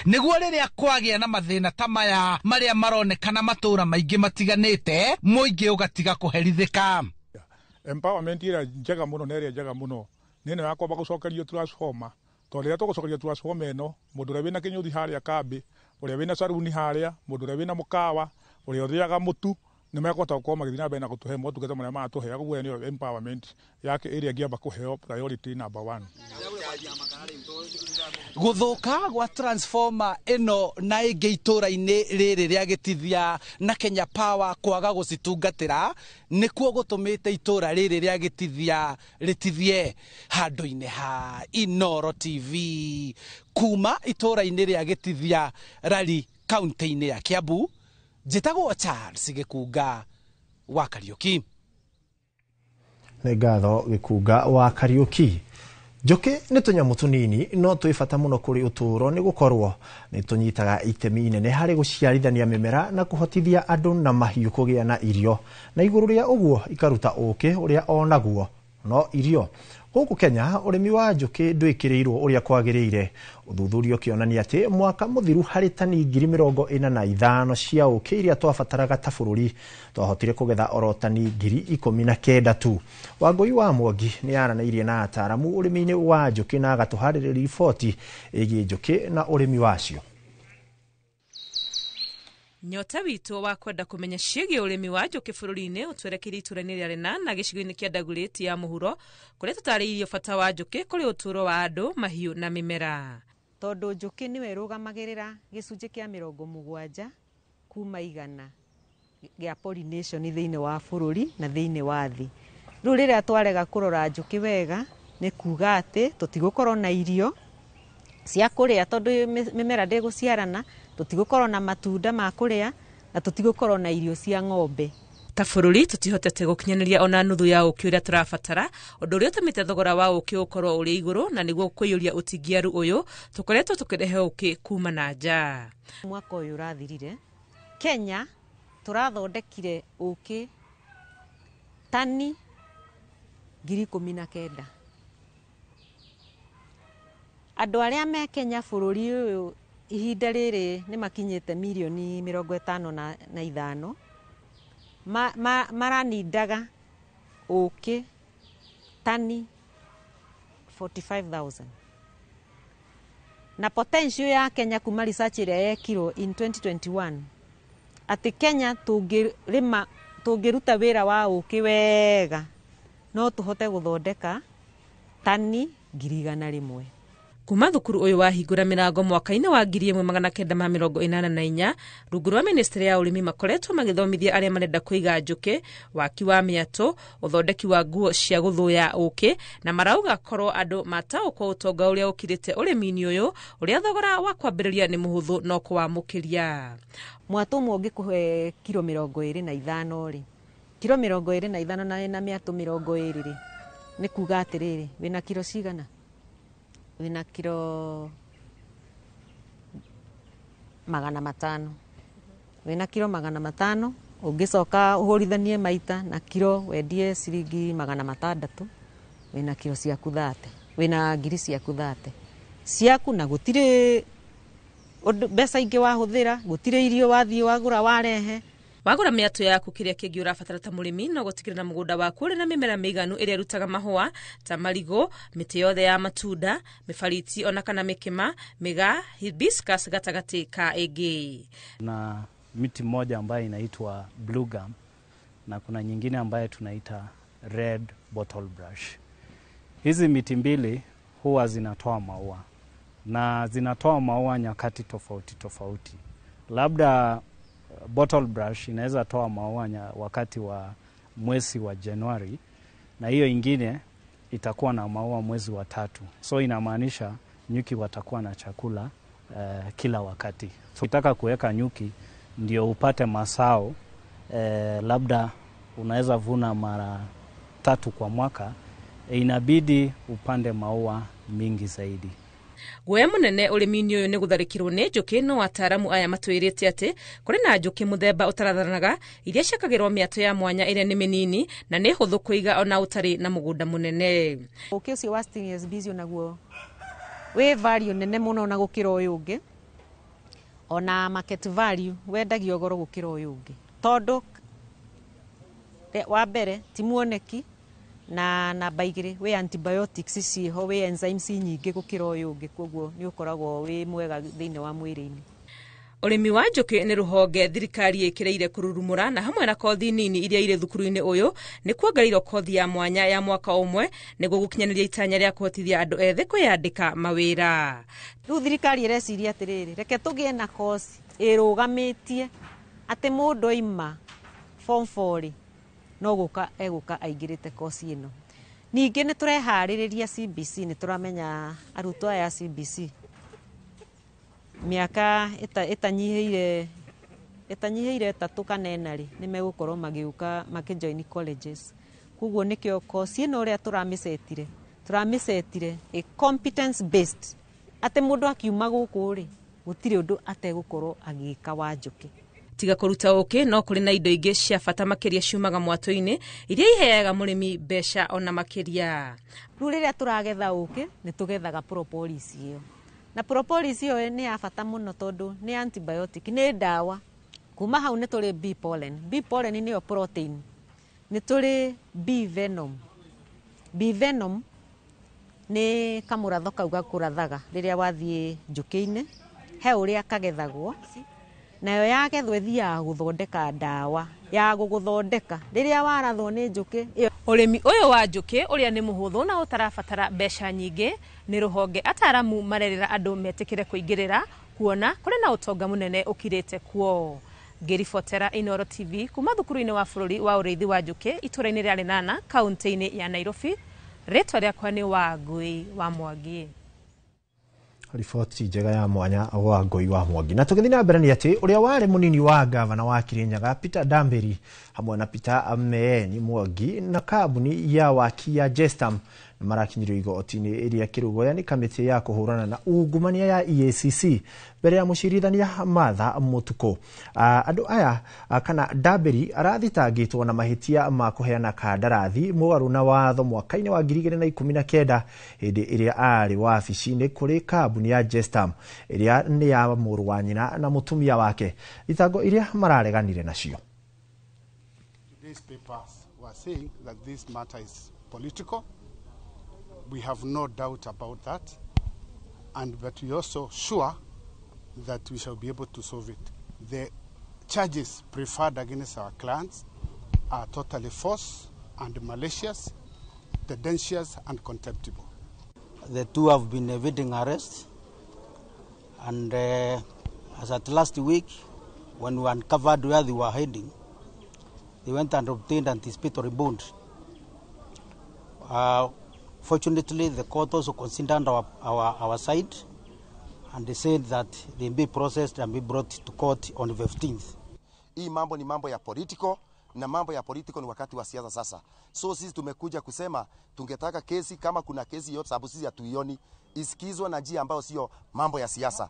nĩguo rĩrĩa kwagĩa na mathĩna ta maya marĩa maronekana matũũra maingĩ matiganĩte, mũingĩ ũgatiga kũherithĩka. Empowerment ĩrĩa njega mũno na ĩrĩa njega mũno nĩ ĩno ya kwamba gũcokerio transformer, tondũ rĩrĩa tũgũcokerio transformer ĩno, mũndũ ũrĩa wĩna kĩnyũthi harĩa kambĩ, ũrĩa wĩna saruni harĩa, mũndũ ũrĩa wĩna mũkawa, ũrĩa ũthĩaga mũtu, nĩ mekũhota gũkorwo magĩthiĩ na mbere na gũtũhe motungata marĩa maratũhe. Ũguo nĩyo empowerment yake ĩrĩa ĩngĩamba kũheo priority number one. Gũthũka gwa transformer ĩno na ĩngĩ itũũra-inĩ rĩrĩ rĩa Gĩtithia na Kenya Power kwaga gũcitungatĩra nĩkuo gũtũmĩte itũũra rĩrĩ rĩa Gĩtithia rĩtithie. Handũ-inĩ ha Inooro TV, kuma itũũra-inĩ rĩa Gĩtithia, Rari, kaunti-inĩ ya Kiambu, njĩtagwo Charles Gĩkunga wa Kariũki. Nĩ ngatho, Gĩkunga wa Kariũki. Njũkĩ nĩ tũnyamũ tũnini no twĩ bata mũno kũrĩ ũtũũro, nĩ gũkorwo nĩ tũnyitaga itemi inene harĩ gũciarithania mĩmera na kũhotithia andũ na mahiũ kũgĩa na irio, na igũrũ rĩa ũguo ikaruta ũkĩ ũrĩa onaguo no irio. Gũkũ Kenya ũrĩmi wa njũkĩ ndwĩkĩrĩirwo ũrĩa kwagĩrĩire. Ũthuthuria ũkĩonania atĩ mwaka mũthiru harĩ tani 45,000 cia ũkĩ iria twabataraga ta bũrũri, twahotire kũgetha oro tani 19,000 tu. Wangũi wa Mwangi nĩ aranĩirie na ataaramu ũrĩmi-inĩ wa njũkĩ na agatũharĩrĩria riboti ĩgiĩ njũkĩ na ũrĩmi wacio. Nyota witũ wa kwenda kũmenya ciĩgiĩ ũrĩmi wa njũkĩ bũrũri-inĩ ũtwerekeire itũũra-inĩ rĩa Rena na gĩcigo-inĩ kĩa Dagoretti ya mũhuro, kũrĩa tũtarĩirio bata wa njũkĩ kũrĩ ũtũũro wa andũ, mahiũ na mĩmera. Tondũ njũkĩ nĩwe ĩrũgamagĩrĩra gĩcunjĩ kĩa 70% gĩa pollination thĩinĩ wa bũrũri na thĩinĩ wa thĩ. Rĩu rĩrĩa twarega kũrora njũkĩ wega, nĩ kuga atĩ tũtigũkorwo na irio cia kũrĩa, tondũ mĩmera ndĩgũciarana, tũtigũkorwo na matunda ma kũrĩa, na tũtigũkorwo na irio cia ng'ombe. Ta bũrũri tũtihotete gũkinyanĩria ona nuthu ya ũkĩ ũrĩa tũrabatara, ũndũ ũrĩa ũtũmĩte thogora wa ũkĩ ũkorwo ũrĩ igũrũ, na nĩguo kũiyũria ũtingiaru ũyũ tũkoretwo tũkĩrehe ũkĩ kuma na nja. Mwaka ũyũ ũrathirire, Kenya tũrathondekire ũkĩ tani 19,000. Andũ arĩa me Kenya bũrũri ũyũ ihinda rĩrĩ nĩ makinyĩte mirioni 55, maranindaga ũkĩ tani 45,000. Na potential ya Kenya kuma research ĩrĩa yekirwo in 2021 atĩ Kenya tũngĩrĩma, tũngĩruta wĩra wa ũkĩ wega, no tũhote gũthondeka tani 100,000. Kuma thukuru ũyũ wahingũra mĩrango mwaka-inĩ wa 1984, rungu rwa ministry ya ũrĩmi makoretwo magĩthomithia arĩa marenda kũiga njũkĩ, waki wa mĩatũ, ũthondeki wa nguo cia gũthũya ũkĩ, na marauga korwo andũ mataũkwo ũtonga ũrĩa ũkirĩte ũrĩmi-inĩ ũyũ, ũrĩa thogora wa kwambĩrĩria nĩ mũhũthũ no kũwamũkĩria. Mwatũ ũmwe ũngĩkũhe kiro 25 rĩ, kiro 25 na wĩna mĩatũ 20 rĩ, nĩ kuga atĩrĩrĩ, wĩna kiro cigana? Wĩna kiro 500. Wĩna kiro 500, ũngĩcoka ũhũrithanie maita na kiro wendie ciringi 600, wĩna kiro ciaku 30, wĩna ngiri ciaku 30 ciaku, na gũtirĩ mbeca ingĩ wahũthĩra, gũtirĩ irio wathiĩ wagũra warehe. Wagũra mĩatũ yaku, kĩrĩa kĩngĩ ũrabatara ta mũrĩmi no gũtigĩrĩra mũgũnda waku ũrĩ na mĩmera mĩiganu ĩrĩa ĩrutaga mahũa ta marigũ, mĩtĩ yothe ya matunda, mĩbariti ona kana mĩkĩma, mĩgaa, hibiscus gatagatĩ ka ĩngĩ. Na miti moja ambayo inaitwa blue gum na kuna nyingine ambayo tunaita red bottle brush. Hizi miti mbili huwa zinatoa maua na zinatoa maua nyakati tofauti tofauti. Labda bottle brush inaweza toa maua wakati wa mwezi wa Januari, na hiyo ingine itakuwa na maua mwezi wa 3. So inamaanisha nyuki watakuwa na chakula kila wakati. So ukitaka kuweka nyuki ndio upate masao, labda unaweza vuna mara 3 kwa mwaka, inabidi upande maua mingi zaidi. Guoya mũnene ũrĩmi-inĩ ũyũ nĩ gũtharĩkĩrwo nĩ njũkĩ, no ataaramu aya matwĩrĩte atĩ kũrĩ na njũkĩ mũthemba ũtarathanaga iria ciakagĩrwo mĩatũ ya mwanya ĩrĩa nĩ mĩnini na nĩ hũthũ kũiga ona ũtarĩ na mũgũnda mũnene. Ũkĩ ũcio wa stingless bees onaguo wĩ value nene mũno na gũkĩra ũyũ ũngĩ, ona market value wendagio goro gũkĩra ũyũ ũngĩ, tondũ wa mbere ti muoneki, na namba 2 wĩ antibiotics ciĩho, wĩ enzymes nyingĩ gũkĩra ũyũ ũngĩ, koguo nĩ ũkoragwo wĩ mwega thĩinĩ wa mwĩrĩ-inĩ. Ũrĩmi wa njũkĩ nĩ rũhonge thirikari ĩkĩrĩire kũrurumũra, na hamwe na kothi nini iria irĩ thukuru-inĩ ũyũ nĩ kuongereirwo kothi ya mwanya ya mwaka ũmwe nĩguo gũkinyanĩria itanya rĩa kũhotithia andũ ethĩ kwĩyandĩka mawĩra. Rĩu thirikari ĩreciria atĩrĩrĩ, reke tũgĩe na kothi ĩrũgamĩtie atĩ mũndũ aima form 4 rĩ, no gũka egũka aingĩrĩte kothi ĩno. Ningĩ nĩ tũreharĩrĩria CBC, nĩ tũramenya arutwo aya a CBC mĩaka ĩtanyihĩire 3 kana 4 rĩ, nĩ megũkorwo magĩũka makĩjoin colleges. Koguo nĩkĩo kothi ĩno ũrĩa tũramĩcetire ĩ competence based, atĩ mũndũ akiuma gũkũ rĩ, gũtirĩ ũndũ ategũkorwo agĩka wa njũkĩ. Tiga kũruta ũkĩ, no kũrĩ na indo ingĩ cia bata makĩria ciumaga mwatũ-inĩ iria iheaga mũrĩmi mbeca ona makĩria. Rĩu rĩrĩa tũragetha ũkĩ nĩ tũgethaga propolis ĩyo, na propolis ĩyo nĩ ya bata mũno tondũ nĩ antibiotic, nĩ ndawa. Kuma hau nĩ tũrĩ bee pollen, bee pollen nĩyo protein, nĩ tũrĩ bee venom. Bee venom nĩ kamũratho kau gakũrathaga rĩrĩa wathiĩ njũkĩ-inĩ, he ũrĩa kagethagwo, nayo yagethwo ĩthiaga gũthondeka ndawa ya gũgũthondeka rĩrĩa warathwo nĩ njũkĩ. Ũrĩmi ũyũ wa njũkĩ ũrĩa nĩ mũhũthũ na ũtarabatara mbeca nyingĩ nĩ rũhonge ataaramu marerĩra andũ metĩkĩre kũingĩrĩra, kuona kũrĩ na ũtonga mũnene ũkirĩte kuo. Ngĩribotera Inooro TV kuma thukuru-inĩ wa bũrũri wa ũrĩithi wa njũkĩ itũũra-inĩ rĩa Lenana kaunti-inĩ ya Nairobi, rĩtwa rĩakwa nĩ Wangui wa Mwangi. Riboti njega ya mwanya wa Ngui wa Mwangi. Na tũgĩthiĩ na mbere nĩ atĩ ũrĩa warĩ mũnini wa gavana wa Kirinyaga Peter Damberi hamwe na Peter Meeni Mwangi na kambuni ya waki ya Gestam nĩ marakinyirio igoti-inĩ rĩa Kĩrũgoya nĩ kamĩtĩ ya kũhũrana na ungumania ya EACC mbere ya mũcirithania Martha Mũtukũ. Andũ aya kana Damberi arathitangĩtwo na mahĩtia ma kũheana kandarathi mũgarũ na watho mwaka-inĩ wa 2019 hĩndĩ ĩrĩa arĩ wabici-inĩ kũrĩ kambuni ya Gestam ĩrĩa nĩ ya mũrũ wa nyina na mũtumia wake, thitango iria marareganire nacio. Today's papers were saying that this matter is political. We have no doubt about that, but we are also sure that we shall be able to solve it. The charges preferred against our clients are totally false and malicious, tendentious and contemptible. The two have been evading arrest, and as at last week, when we uncovered where they were hiding, they went and obtained anticipatory bond. Fortunately, the court also considered our side, and they said that they be processed and be brought to court on the 15th. Hii mambo ni mambo ya political, na mambo ya political ni wakati wa siasa sasa. So sisi tumekuja kusema tungetaka kesi, kama kuna kesi yote, sababu sisi hatuioni, isikizwe na njia ambayo sio mambo ya siasa.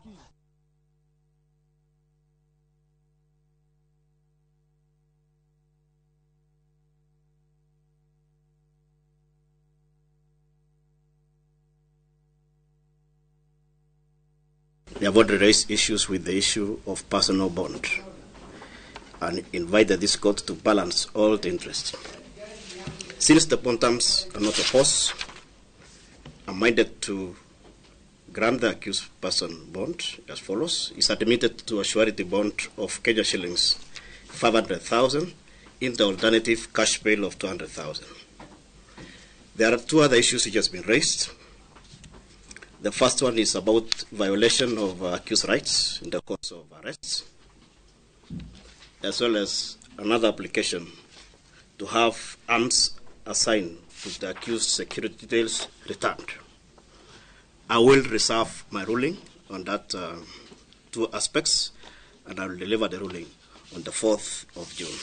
They have already raised issues with the issue of personal bond and invited this court to balance all the interests. Since the bond terms are not opposed, I'm minded to grant the accused person bond as follows. Is admitted to a surety bond of Kenya shillings 500,000 in the alternative cash bail of 200,000. There are two other issues which has been raised. The first one is about violation of accused rights in the course of arrests, as well as another application to have arms assigned to the accused security details returned. I will reserve my ruling on that two aspects, and I will deliver the ruling on the 4th of June.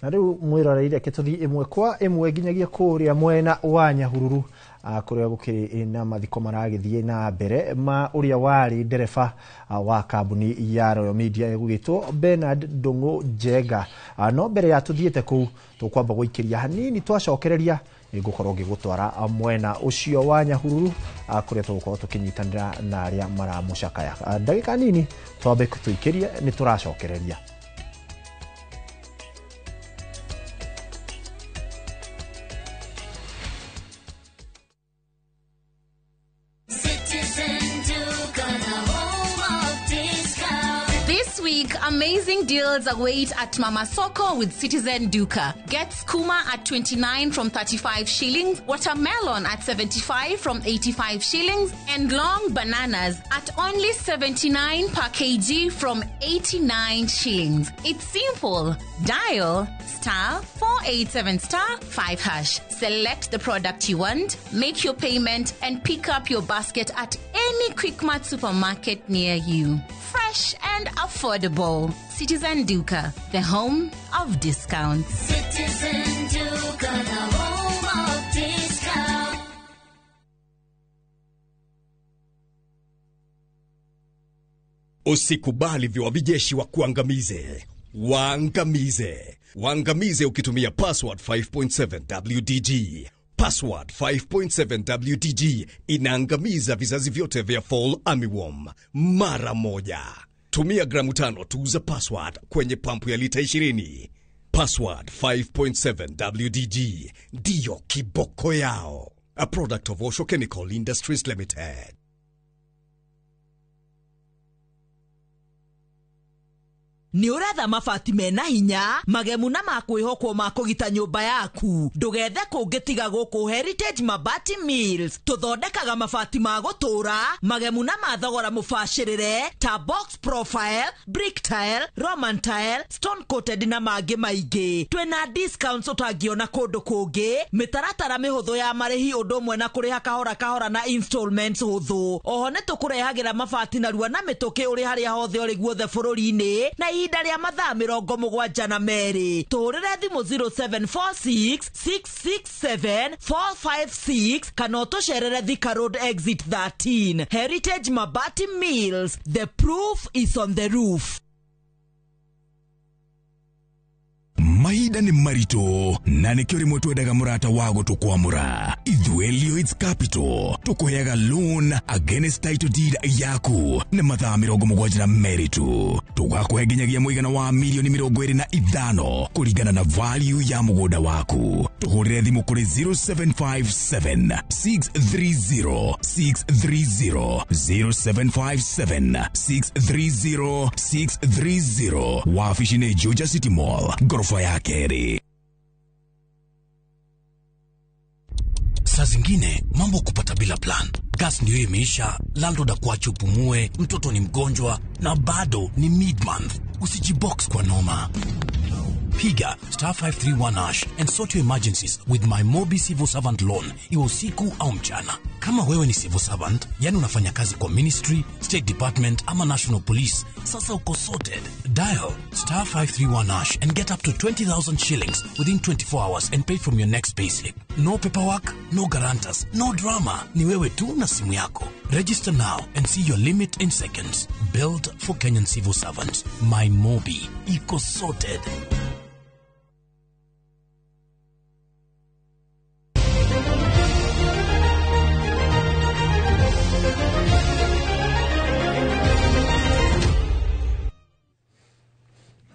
Na rĩu mwĩroreire tũthiĩ ĩmwe kwa ĩmwe nginyagia kũrĩa mwena wa Nyahururu, kũrĩa gũkĩrĩ na mathiko maragĩthiĩ na mbere ma ũrĩa warĩ ndereba wa kambuni ya Royal Media ĩgũgĩtwo Bernard Ndung'u Njenga. No mbere ya tũthiĩte kũu, tũkwamba gũikĩria hanini, twacokereria nĩngũkorwo ngĩgũtwara mwena ũcio wa Nyahururu, kũrĩa tũgũkorwo tũkĩnyitanĩra na arĩa maramũcakaya. Ndagĩka nini twambe tũikĩrie, nĩ tũracokereria. This week, amazing deals await at Mama Soko with Citizen Duka. Get skuma at 29 from 35 shillings, watermelon at 75 from 85 shillings, and long bananas at only 79 per kg from 89 shillings. It's simple. Dial star 487 star 5 hash. Select the product you want, make your payment, and pick up your basket at any Quickmart supermarket near you. Fresh and affordable. Citizen Duka, the home of discounts. Citizen Duka, the home of discount. Usikubali viwavijeshi wa kuangamize. Waangamize. Waangamize ukitumia password 5.7 WDG. Password 5.7 WDG inaangamiza vizazi vyote vya fall armyworm mara moja. Tumia gramu 5 tu za password kwenye pampu ya lita 20. Password 5.7 WDG ndiyo kiboko yao. A product of Osho Chemical Industries Limited. Nĩ ũretha mabati mena hinya, magemu na makwĩhokwo ma kũgita nyũmba yaku? Ndũgethe kũngĩ tiga gũkũ Heritage Mabati Mills. Tũthondekaga mabati ma gũtũũra, magemu na ma thogora mũbacĩrĩre ta box profile, brick tile, roman tile, stone coated na mangĩ maingĩ. Twĩna discounts ũtangĩona kũndũ kũngĩ, mĩtaratara mĩhũthũ ya marĩhi ũndũ ũmwe na kũrĩha kahora kahora na installments hũthũ. Oho nĩ tũkũrehagĩra mabati narua na mĩtũkĩ ũrĩ harĩa hothe ũrĩ guothe bũrũri-inĩ na ihinda rĩa mathaa 72. Tũhũrĩre thimũ 0746 667 456 kana ũtũcerere Thika Road exit 13. Heritage Mabati Mills, the proof is on the roof. Mahinda nĩ maritũ na nĩkĩo rĩmwe twendaga mũrata wa gũtũkwamũra. Ithuĩ Lloyds Capital tũkũheaga loan against title deed yaku na mathaa 72 tu. Tũgakũhe nginyagia mũigana wa milioni 25 kũringana na value ya mũgũnda waku. Tũhũrĩre thimũ kũrĩ 0757 630 630, 0757 630 630. Wabici nĩ Juja City Mall, ghorofa ya kerĩ. Saa zingine mambo kupata bila plan. Gas ndio imeisha, landlord akuache upumue, mtoto ni mgonjwa na bado ni mid-month. Usijibox kwa noma. Piga star 531 hash and sort your emergencies with my Mobi Civil Servant Loan, iwe usiku au mchana. Kama wewe ni civil servant, yani unafanya kazi kwa ministry, state department ama national police, sasa uko sorted. Dial star 531 hash and get up to 20,000 shillings within 24 hours and pay from your next payslip. No paperwork, no guarantors, no drama. Ni wewe tu na simu yako. Register now and see your limit in seconds. Built for Kenyan civil servants. My Mobi. Iko sorted.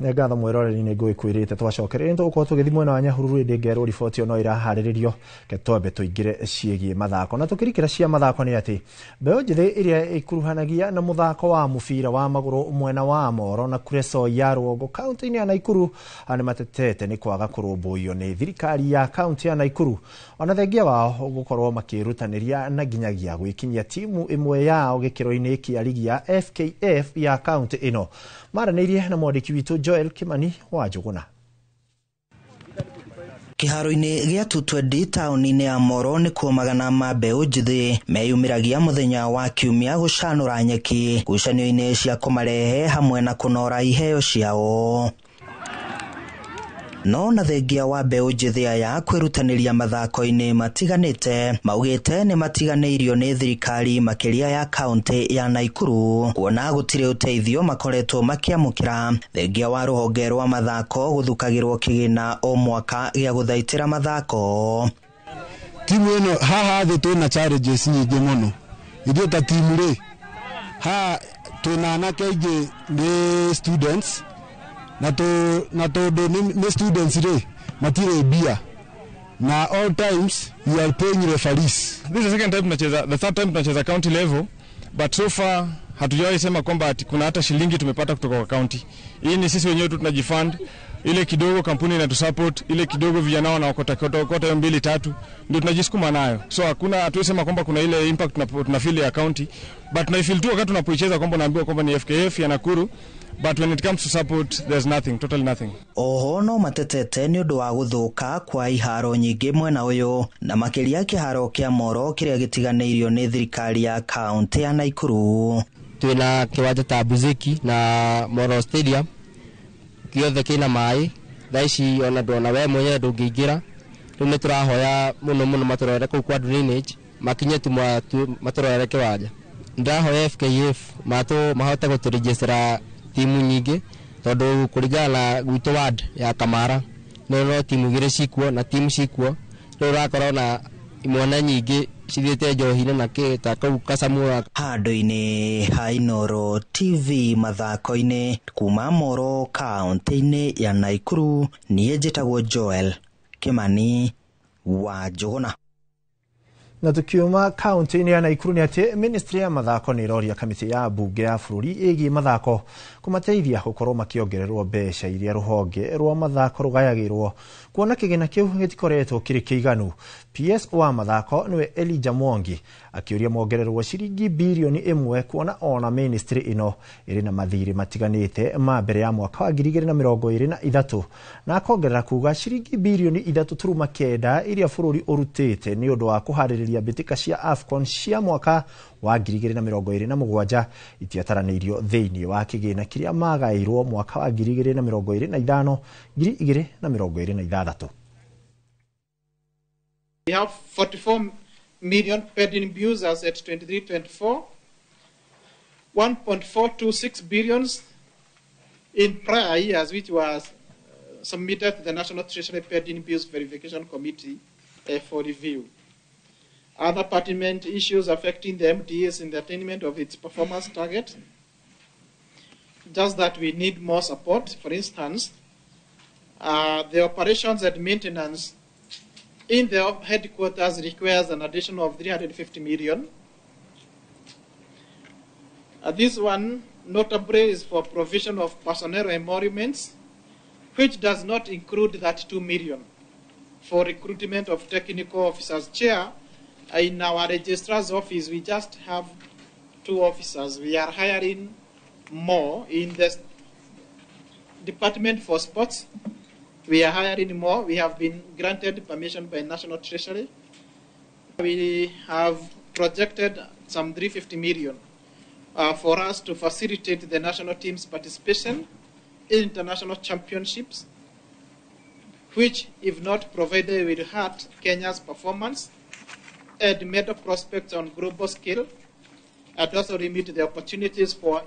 Nĩ ngatho mwĩroreri, nĩ ngũgĩkwĩrĩte twacokereria nĩ tũgũkorwo tũgĩthiĩ mwena wa Nyahururu, ĩndĩ ngerwo riboti ĩyo no ĩraharĩrĩrio. Ke twambe tũingĩre ciĩgiĩ mathako, na tũkĩrikĩra cia mathako nĩ atĩ mbeũ njĩthĩ ĩrĩa ĩkuruhanagia na mũthako wa mũbira wa magũrũ mwena wa Moro na Kuresoi ya Rũgongo kaunti-inĩ ya Naikuru nĩ matetete nĩ kwaga kũrũmbũiyo nĩ thirikari ya kaunti ya Naikuru, ona thengia wao gũkorwo makĩrutanĩria na nginyagia gwĩkinyia timu ĩmwe yao gĩkĩro-inĩ kĩa ligi ya FKF ya kaunti ĩno. Maranĩirie na mwandĩki witũ Joel Kimani wa Njũgũna. Kĩharo-inĩ gĩa 220 taũni-inĩ ya Moro nĩkuo magana ma mbeũ njĩthĩ meyumĩragia mũthenya wa kiumia gũcanũra nyeki ngucanio-inĩ cia kũmarehe hamwe na kũnora iheo ciao. No na thengia wa mbeũ njĩthĩ aya kwĩrutanĩria mathako-inĩ matiganĩte, maugĩte nĩ matiganĩirio nĩ thirikari makĩria ya kaũntĩ ya Naikuru, kuona gũtirĩ ũteithio makoretwo makĩamũkĩra. Thengia wa rũhonge rwa mathako gũthukagĩrwo kĩgĩna o mwaka gĩa gũthaitĩra mathako. Timu ĩno haha thĩ twĩna challenges nyingĩ mũno. Ithuĩ ta timu rĩ, haha twĩna anake aingĩ nĩ students, na tondũ nĩ students rĩ, matirĩ mbia, na all times we are paying referees. This is the second time tunacheza, the third time tunacheza county level, but so far hatujawahi sema kwamba kuna hata shilingi tumepata kutoka kwa county. Hii ni sisi wenyewe tu tunajifund, ile kidogo kampuni inatusupport, ile kidogo vijana wanaokota kota 2 3 ndio tunajisukuma nayo. So hakuna, hatuwezi sema kwamba kuna ile impact tunafeel ya county, but tunaifeel tu wakati tunapoicheza kwamba unaambiwa kwamba ni FKF ya Nakuru. But when it comes to support, there's nothing, totally nothing. Oho no matetete nĩ ũndũ wa gũthũka kwa iharo nyingĩ mwena ũyũ, na makĩria kĩharo kĩa Moro kĩrĩa gĩtiganĩirio nĩ thirikari ya kaũntĩ ya Naikuru. Twĩna kĩwanja ta Buzeki na Moro Stadium gĩothe kĩna maĩ thaa ici, ona ndona we mwenyewe ndũngĩingĩra. Rĩu nĩ tũrahoya mũno mũno matũrorere kũu kwa drainage, makinye tu matũrorere kĩwanja. Ndĩrahoya FKF mahote gũtũrejestera timu nyingĩ, tondũ kũringana na gwitũ ward ya Kamara nĩ no timu 2 cikuo na timu cikuo, rĩu ũrakora ona imwana nyingĩ cithiĩte njohi-inĩ na kĩ ta kũu Kasamura. Handũ-inĩ ha Inooro TV mathako-inĩ kuma Moro kaũntĩ-inĩ ya Naikuru, niĩ njĩtagwo Joel Kimani wa Njũgũna. Na tukiuma kaunti-inĩ ya Naikuru nĩ atĩ ministry ya mathako nĩ ĩroria kamĩtĩ ya mbunge ya bũrũri ĩgiĩ mathako kũmateithia gũkorwo makĩongererwo mbeca iria rũhonge rwa mathako rũgayagĩrwo, kuona kĩgĩna kĩu gĩtikoretwo kĩrĩ kĩiganu. PS wa mathako nĩwe Elijah Mwangi akĩũria mongererwo ciringi birioni 1, kuona ona ministry ĩno ĩrĩ na mathirĩ matiganĩte ma mbere ya mwaka wa 2023, na akongerera kuga ciringi birioni 3.9 iria bũrũri ũrutĩte nĩ ũndũ wa kũharĩrĩria mbĩtĩka cia AFCON cia mwaka wa 2027 itiataranĩirio thĩinĩ wa kĩgĩna kĩrĩa magaĩirwo mwaka wa 2025 2026. We have 44 million pending bills as at 23-24, 1.426 billion in prior years, which was submitted to the National Treasury Pending Bills Verification Committee for review. Other pertinent issues affecting the MDAs in the attainment of its performance target, just that we need more support. For instance, the operations and maintenance in the headquarters requires an addition of 350 million. This one, notably, is for provision of personnel emoluments, which does not include that 2 million for recruitment of technical officers. Chair, in our registrar's office, we just have 2 officers. We are hiring more in the Department for Sports. We are hiring more. We have been granted permission by National Treasury. We have projected some 350 million for us to facilitate the national team's participation in international championships, which, if not provided, will hurt Kenya's performance and medal prospects on global scale, and also limit the opportunities for